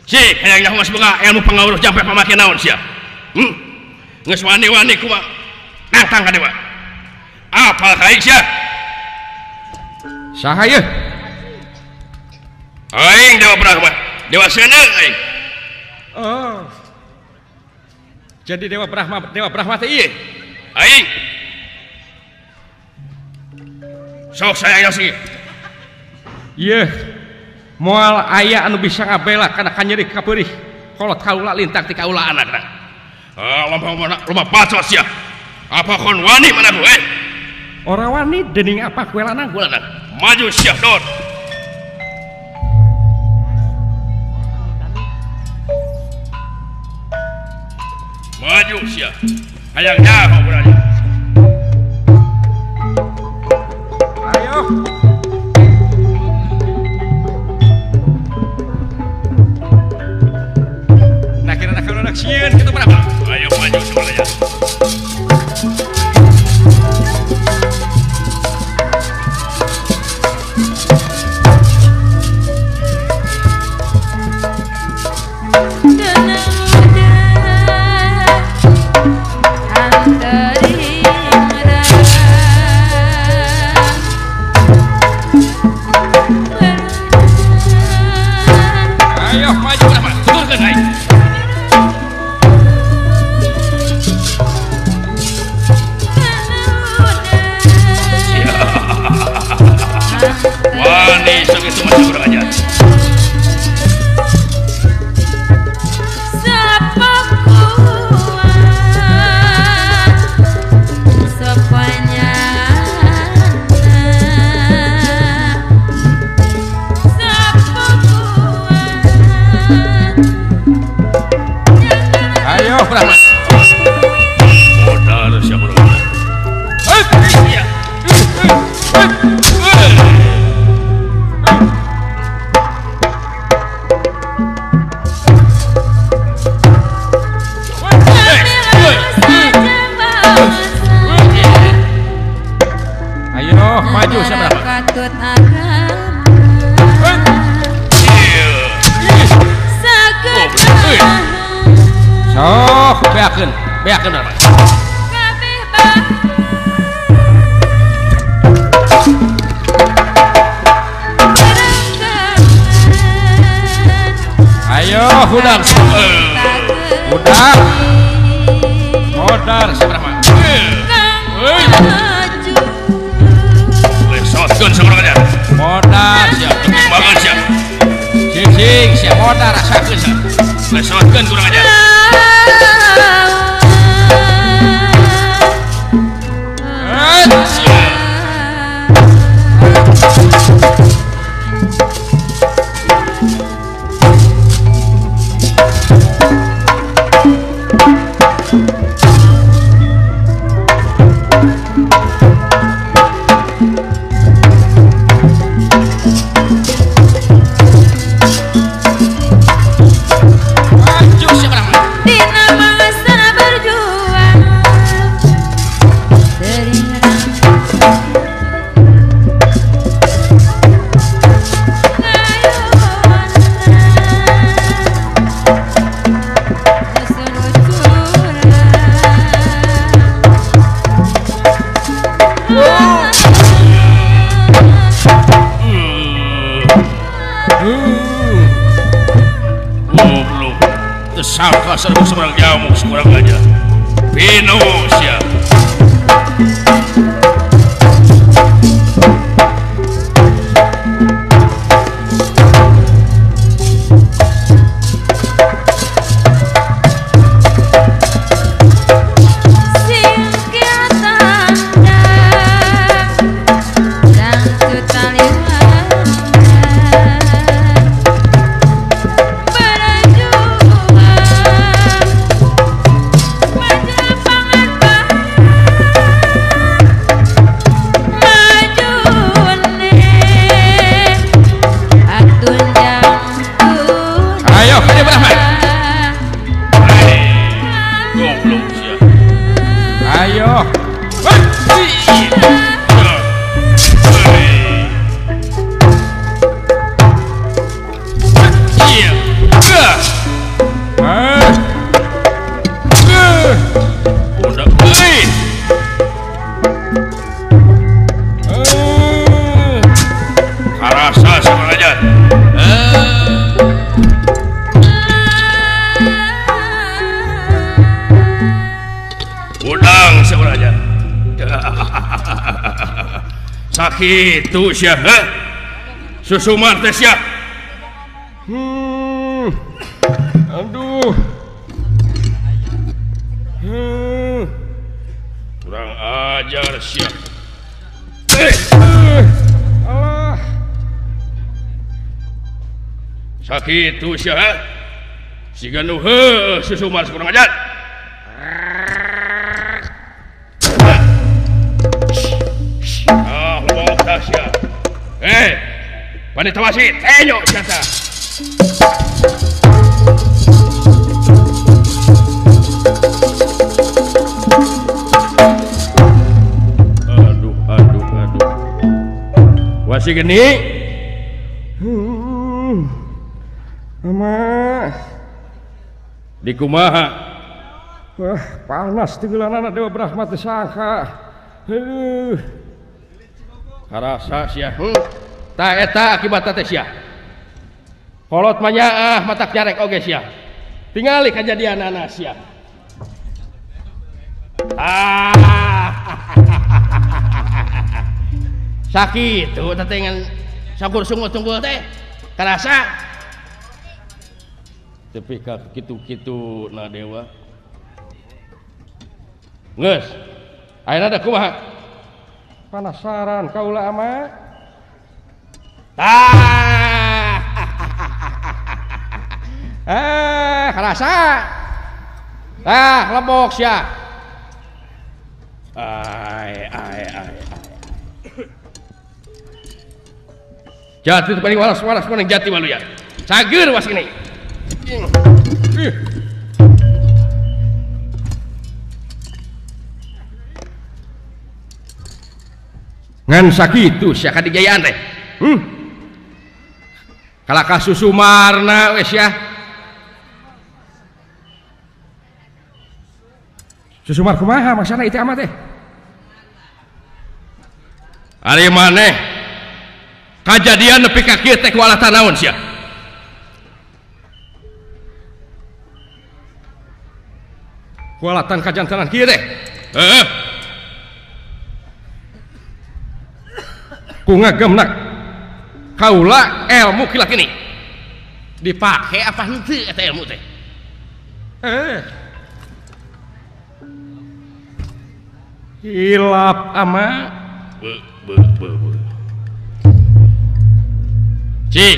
Cing hayang nyaho geus boga ilmu pangawuruh jampe pamake naon sia? Geus wani-wani kumaha nantang ka dewa. Apal ka aing sia? Saha ieu? Aing Dewa Brahma, Dewa Seuneu aing. Oh. Jadi Dewa Brahma teh ieu. Aing. Sok saya sih. Ieu moal aya anu bisa ngabela kana kanyeri kapeurih kolot kaula lintang ti kaula anakna. Ah, loba bacot sia. Apa kon wani mana gue? Ora wani dening apa kowe lanang? Gue lanang. Maju siap dor. Maju siap. Hayang nyaho berani. Ayo. Nah kira nak kalau nak sieun kitu berapa? Ayo maju semuanya. Ayo maju berapa? Turunkan aing. Wani segitu masih kurang ajar. Ayo Brahma. Modal siapa orang? Iya. Ayo maju siapa Brahma? Sok beakeun, beakeun Brahma. Ayo hudang. Hudang. Modar si Brahma. Lesotkeun saurang aja. Modar siap, banget siap. Cicing siap modar rasakeun siap. Lesotkeun kurang ajar. Tersangka sareng seorang jamu seorang aja. Pino sia. Sakitu sia, susumar teh sia. Aduh. Kurang ajar sia. Alah. Sakitu sia. Siga nu heuh susumar kurang ajar. Panita wasit, enyo jasa. Aduh, aduh, aduh. Wasi geni. Ama. Di kumaha? Wah, panas tigelanana Dewa Brahma teu sangka. Aduh. Karasa sia. Tah eta akibat teh sia. Kolot mah nyaah matak nyarek oge sia. Tingali kajadianana sia. Ah. Sakitu teh ngan sakur sungut-sunggul teh. Karasa. Tepi ka kitu-kitu na dewa. Geus. Ayeuna da kumaha? Penasaran kaula ama. Ah, karasa. Ah, lebok sia. Ai ai ai. Jati paling waras-waras paling jati waluya. Cager was ini. Ngan sakitu sia kadigayaan teh. Kalakah susumarna wes ya. Susumar kumaha maksana itu amat teh? Ari maneh kajadian nepi ka kieu teh kualatan naon sia? Kualatan kajantanan kieu teh. Heeh. Ku ngagemna kaula ilmu kilat ini dipake apa henteu eta ilmu teh? Hilap ama. Be be be be. Cik,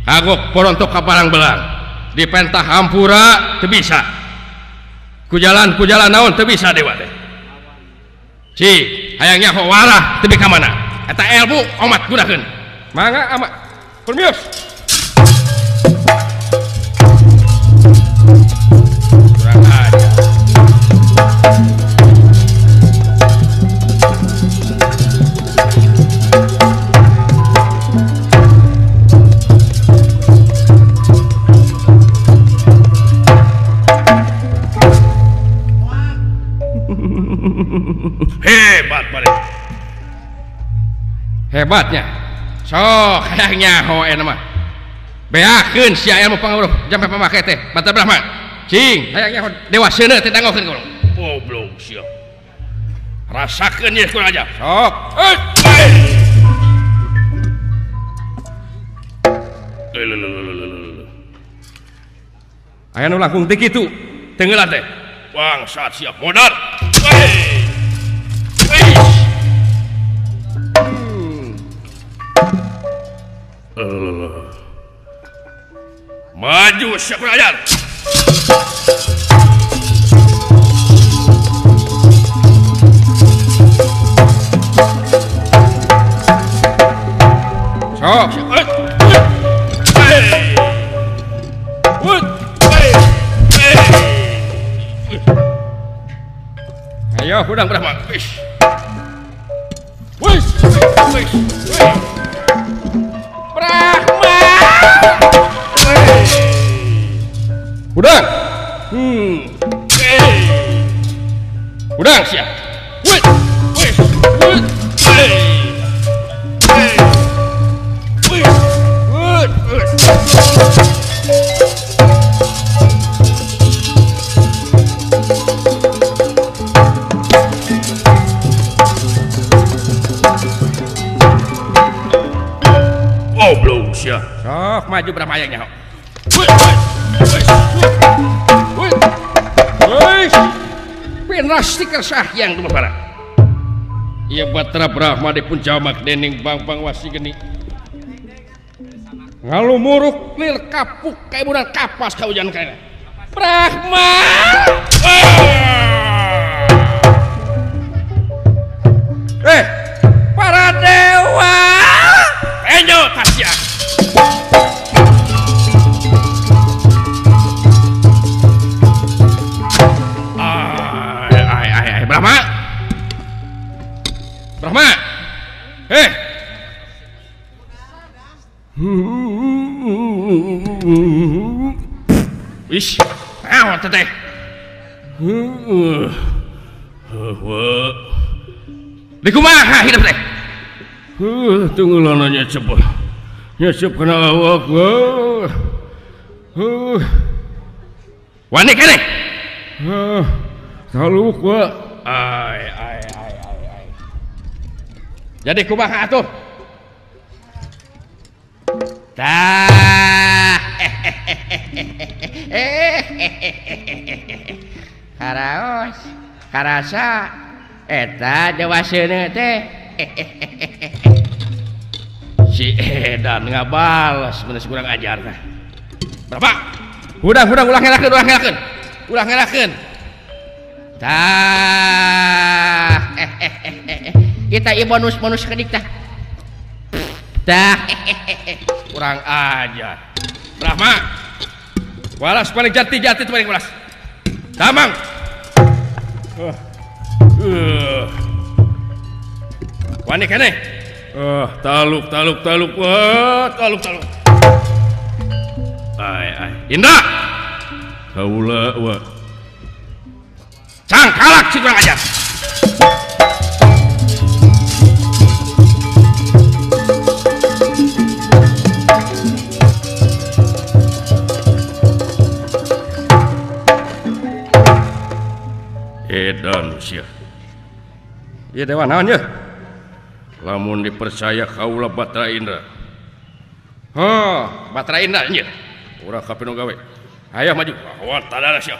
kagok porontok ka barang belang dipentah hampura teu bisa. Ku jalan naon teu bisa dewa teh. Cik, hayang nyaho warah teu ka mana? Eta ilmu omat gunakeun. Mangga ama permios. Kurang ajar. Hebat balik. Hebatnya. Sok hayang nyaho eta mah. Beakeun sia ilmu pangawruh jampe pamake teh Batara Brahma. Cing, hayang nyaho dewa seuneu teh dangokeun ka urang. Goblok sia. Rasakeun ieu kurang ajar. Sok. Aya nu langkung teh kitu. Tenggelan teh. Bangsat siap modar. Maju siap kurang ajar. Sok. Ayo hudang Brahma. Wis. Wis. Wis. Brahma. Hudang. Hudang siap. Wis. Wis. Wis. Wis. Wis. Goblok sia. Sok maju Brahma hayang nyaho. Pinasti kersahyang tuh para. Ieu Batara Brahma dipun jamak dening Bang-bang wasi geni. Ngalumuruk lir kapuk kaiburan kapas kaujan kaena. Brahma. Para dewa. Enyo tasya. Ai ai ai Brahma. Brahma. Wis, naon teh? Di kumaha hidup teh? Tunggulah nyecep. Nyecep kana awak. Wani keneh? Taluk wa. Ai ai ai ai ai. Jadi kumaha atuh? Tah. Karaos, karasa eta dewa seuneu teh. Si edan ngabales bener kurang ajar tah. Berapa? Hudang hudang ulah ngelakeun, ulah ngelakeun. Ulah ngelakeun. Tah. Kita ieu bonus-bonus kedik tah. Tah. Kurang ajar. Brahma. Walas paling jati-jati paling walas. Damang. Wani keneh. Taluk taluk taluk. Taluk taluk. Ai ai. Indra. Kaula wa. Cangkalak si kurang ajar. Edan sia. Ieu dewa naon yeuh? Lamun dipercaya kaula Batara Indra. Hah, Batara Indra nya. Urang ka pinu gawe. Hayo maju. Wah, tadara sia.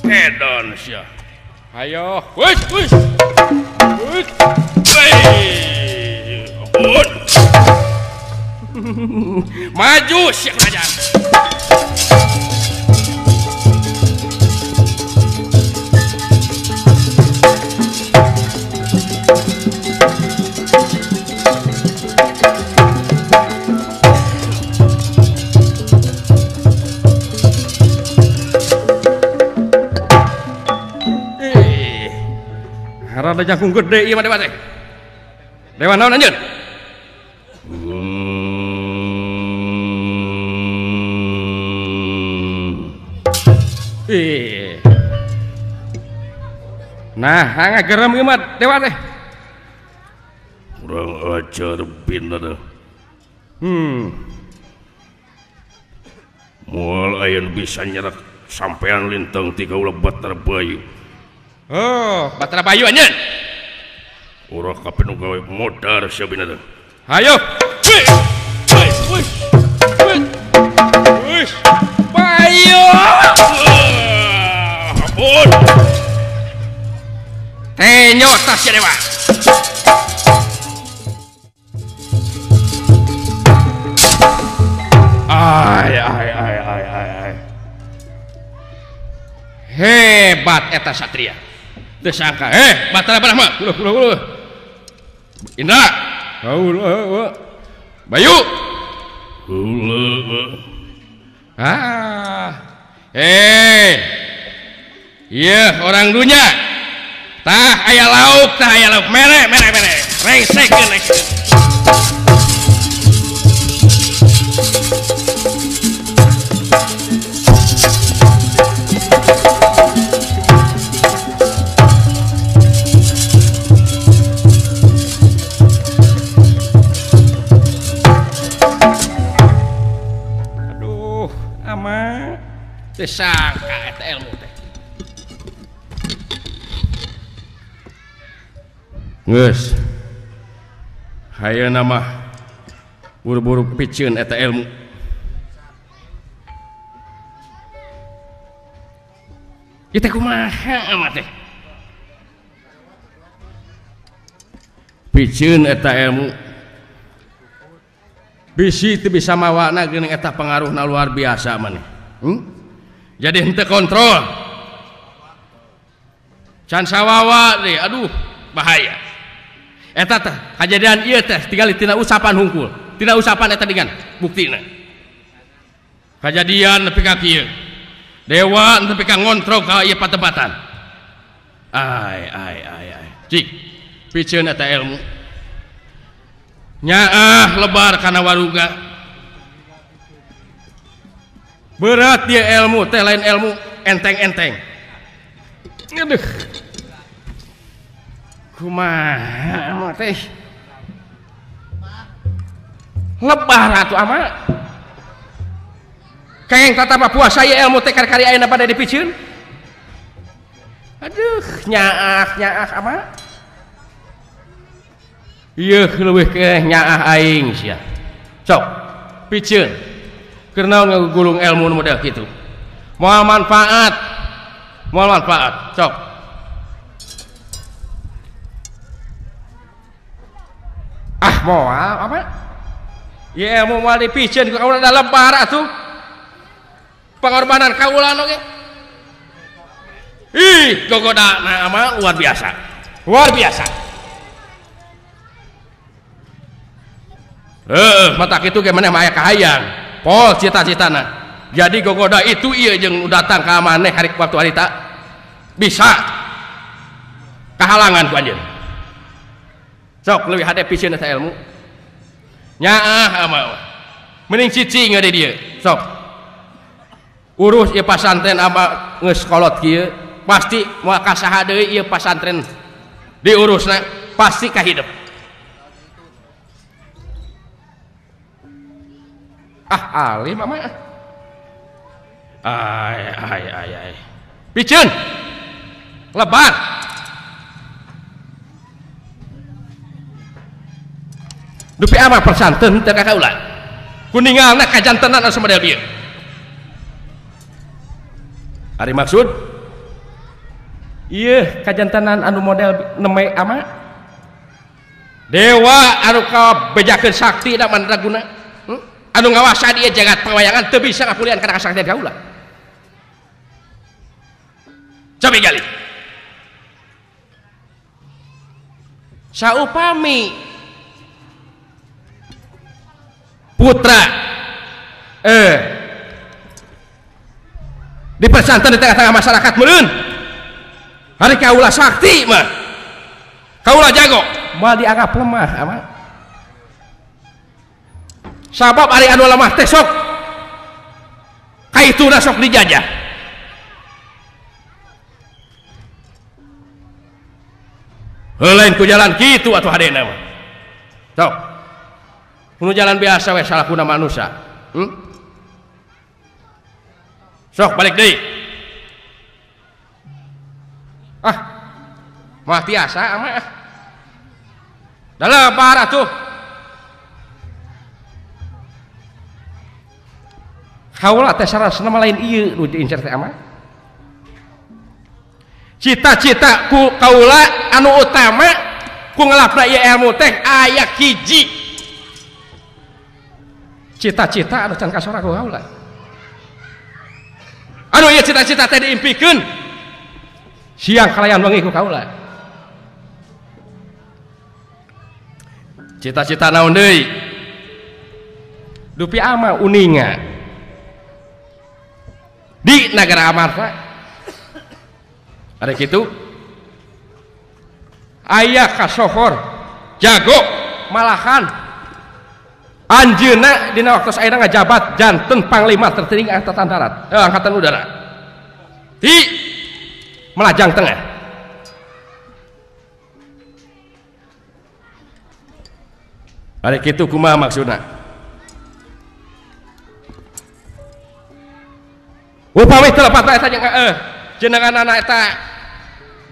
Edan sia. Hayo. Wis, wis. Wis. Maju sia kurang ajar. Rada jangkung gede ieu mah dewa teh. Dewa naon anjeun? Nah, ngagerem ieu mah dewa teh. Kurang ajar bener. Moal aya nu bisa nyerak sampean lintang ti kaula Batara Bayu. Oh, Batara Bayu anjeun. Urang kabeh nu gawe modar sia bener. Hayo. Bayu. Ampun. Tenyo tas sia dewa. Ay ay ay ay ay. Hebat eta satria. Teu sangka. Batara Brahma. Ulah ulah ulah. Indra. Ulah. Bayu. Ulah. Ah. Iya, orang dunya. Tah aya lauk, tah aya lauk. Mere mere mere. Rengsekeun rengsekeun. Aduh, ama teu sangka eta ilmu teh. Geus. Hayeuna mah buru-buru piceun eta ilmu. Ieu teh kumaha ama teh? Piceun eta ilmu. Bisi teu bisa mawana geuning eta pangaruhna luar biasa maneh. Jadi henteu kontrol. Can sawawa deui, aduh bahaya. Eta teh kajadian ieu teh tingali tina usapan hungkul. Tina usapan eta dengan buktina. Kajadian nepi ka kieu. Dewa nepi ka ngontrol ka ieu patebatan. Ai ai ai ai. Cik, piceun eta ilmu. Nyaah lebar kana waruga. Berat dia ilmu teh lain ilmu enteng-enteng. Aduh. Kumaha ama teh? Lebar atuh ama. Kengeng tatapa puasa ieu ilmu teh kari-kari ayeuna pada dipiceun. Aduh, nyaah nyaah ama. Ieu leuwih keneh nyaah aing sia. Sok, piceun. Keur naon ngagugulung ilmu nu model kitu? Moal manfaat. Moal manfaat, sok. Ah, moal apa? Ieu ilmu moal dipiceun ku kaula da lebar atuh. Pengorbanan kaula oge. Ih, gogodana ama luar biasa. Luar biasa. Mata kitu ge maneh mah aya kahayang. Pol cita-citana. Jadi gogoda itu ieu jeung datang ka maneh hari waktu harita bisa kahalangan ku anjeun. Sok leuwih hade piceun eta ilmu. Nyaah ama. Mending cicing di dieu. Sok. Urus ieu pasantren ama geus kolot kieu, pasti moal ka saha deui ieu pasantren diurusna pasti kahidep. Ah, alim ama. Ai ai ai ai. Piceun. Lebar. Dupi ama persanten teu ka kaula. Kuningalna kajantenan anu samodel bieu. Ari maksud ieu kajantenan anu model neme ama dewa anu kabejakeun sakti da mandraguna. Anu ngawasa dia jagat pawayangan teu bisa ngapulian kana kasaktian kaula. Cobi gali. Saupami putra dipersantren di tengah-tengah masyarakat meureun. Hari kaula sakti mah. Kaula jago, moal dianggap lemah ama. Sabab ari anu lemah teh sok kaituna sok dijajah. Lain ku jalan kitu atuh hadena mah. Sok. Kuno jalan biasa we salakuna manusia. Sok balik deui. Ah. Mah tiasa ama ah. Dalam parah tuh. Kaula teh sarasna mah lain ieu nu diincer teh ama. Cita-cita ku kaula anu utama ku ngelapna ieu ilmu teh aya hiji. Cita-cita anu can kasora ku kaula. Anu ieu cita-cita teh diimpikeun siang kalayan wengi ku kaula. Cita-cita naon deui? Dupi ama uninga di nagara Amarta. Ada kitu aya kasohor jago malahan anjeunna dina waktu ayeuna ngajabat janten panglima tertinggi angkatan darat, angkatan udara di Melajang Tengah. Ada kitu kumaha maksudna? Upami teu lepat eta jeung jenenganana eta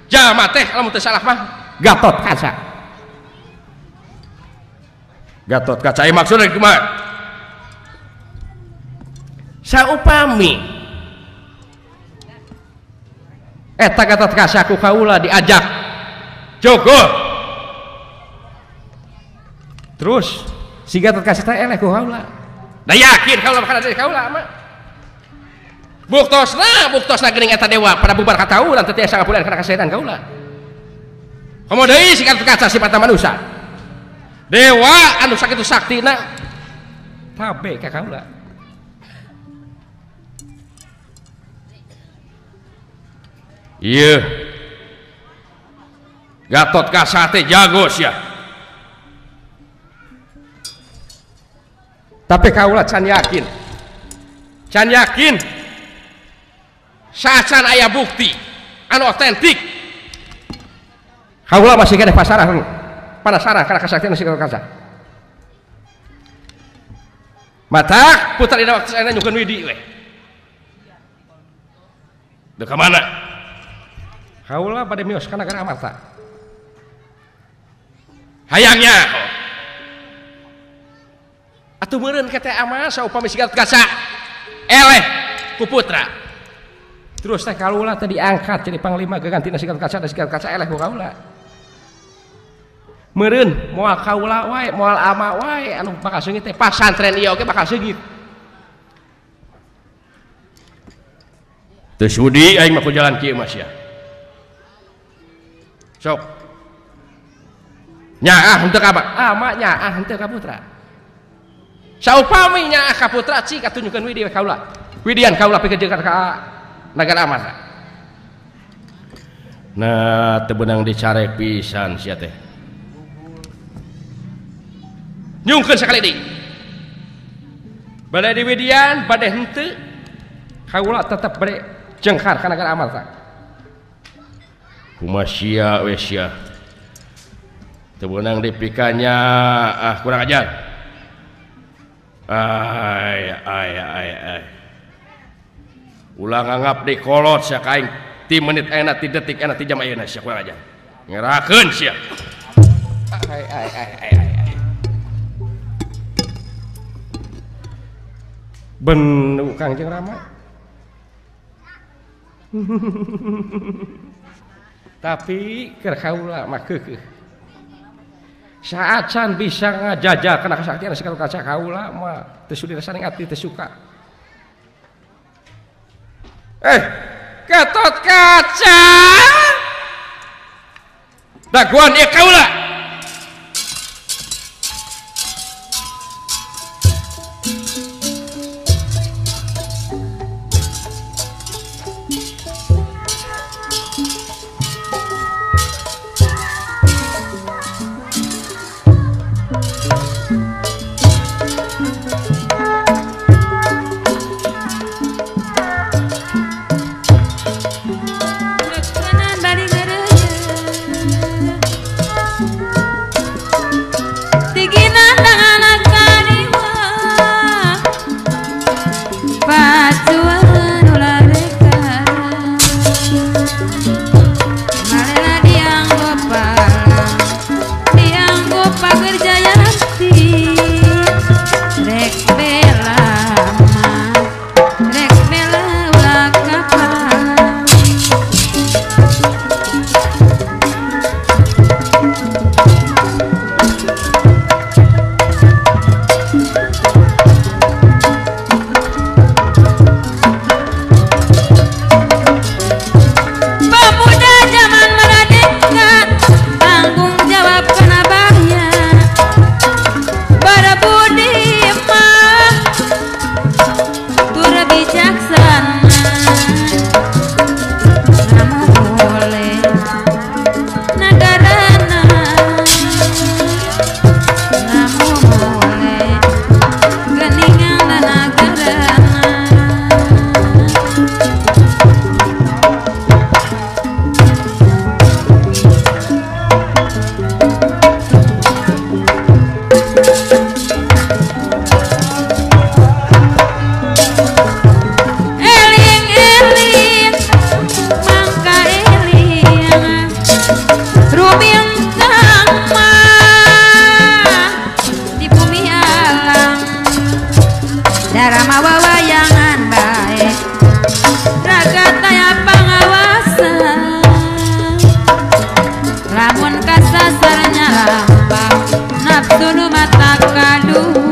jalma teh lamun teu salah mah Gatot Kaca. Gatot Kaca ieu maksudna kumaha? Saupami eta Gatot Kaca ku kaula diajak jogo. Terus si Gatot Kaca teh eleh ku kaula. Da yakin kaula bakal jadi kaula mah. Buktosna geuning eta dewa pada bubar kataulan teu tiasa ngapulan kana kasetan kaula. Komo deui si Gatot Kaca sifatna manusa. Dewa anu sakitu saktina tabe ka kaula. Ieu Gatot Kaca teh jago sia. Tapi kaula can yakin. Can yakin sacan aya bukti anu otentik. Kaula masih keneh pasaran penasaran kana kasaktian si Gatot Kaca. Matak putra dina waktu ayeuna nyungkeun widi we. Deuk ka mana? Kaula bade mios ka nagara Amarta. Hayangnya atuh meureun ka teh ama saupami si Gatot Kaca eleh ku putra. Terus teh kaula teh diangkat jadi panglima gagantina si Gatot Kaca da si Gatot Kaca eleh ku kaula. Meureun moal kaula wae, moal ama wae anu bakal seungit teh pasantren ieu oge bakal seungit. Teu sudi aing mah ku jalan kieu mah sia. Sok. Nyaah henteu ka ama nyaah henteu ka putra. Saupami nyaah ka putra cik katunjukkeun widi we kaula. Widian kaula pikeun jeung ka nagara Amarta. Nah, teu beunang dicarek pisan sia teh. Nyungkeun sakali deui. Bade diwidian, bade henteu, kaula tetep bade jengkar ka nagara Amarta. Kumaha sia we sia. Teu beunang dipikanya ah kurang ajar. Ay ay ay ay. Ulah nganggap di kolot sia ka aing ti menit ayeuna ti detik ayeuna ti jam ayeuna sia kurang ajar. Ngerakeun sia. Ay ay ay ay ay. Benu Kangjeng Rama. Tapi keur kaula mah keukeuh. Saacan bisa ngajajal kana kasaktian si Gatot Kaca kaula mah teu sudi rasana ati teu suka. Gatot Kaca. Daguan ieu kaula. Bari ngeureuyeuh. Wawayangan bae raga taya pangawasan lamun kasasarnya lampah nafsu nu mata kaduhung.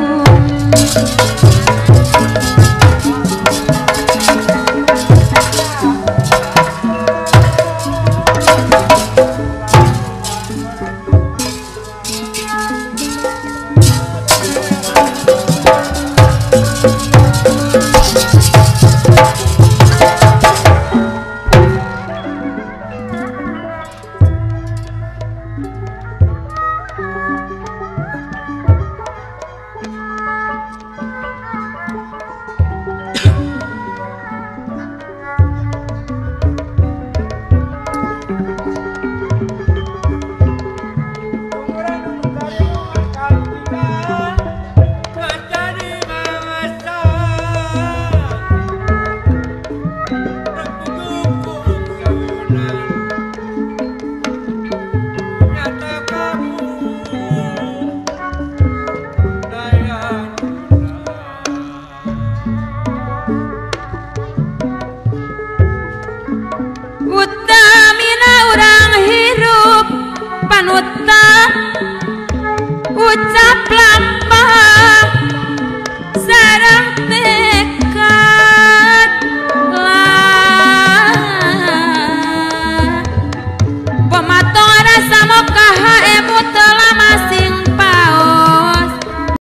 Utamina urang hirup panutan ucap lampah sareng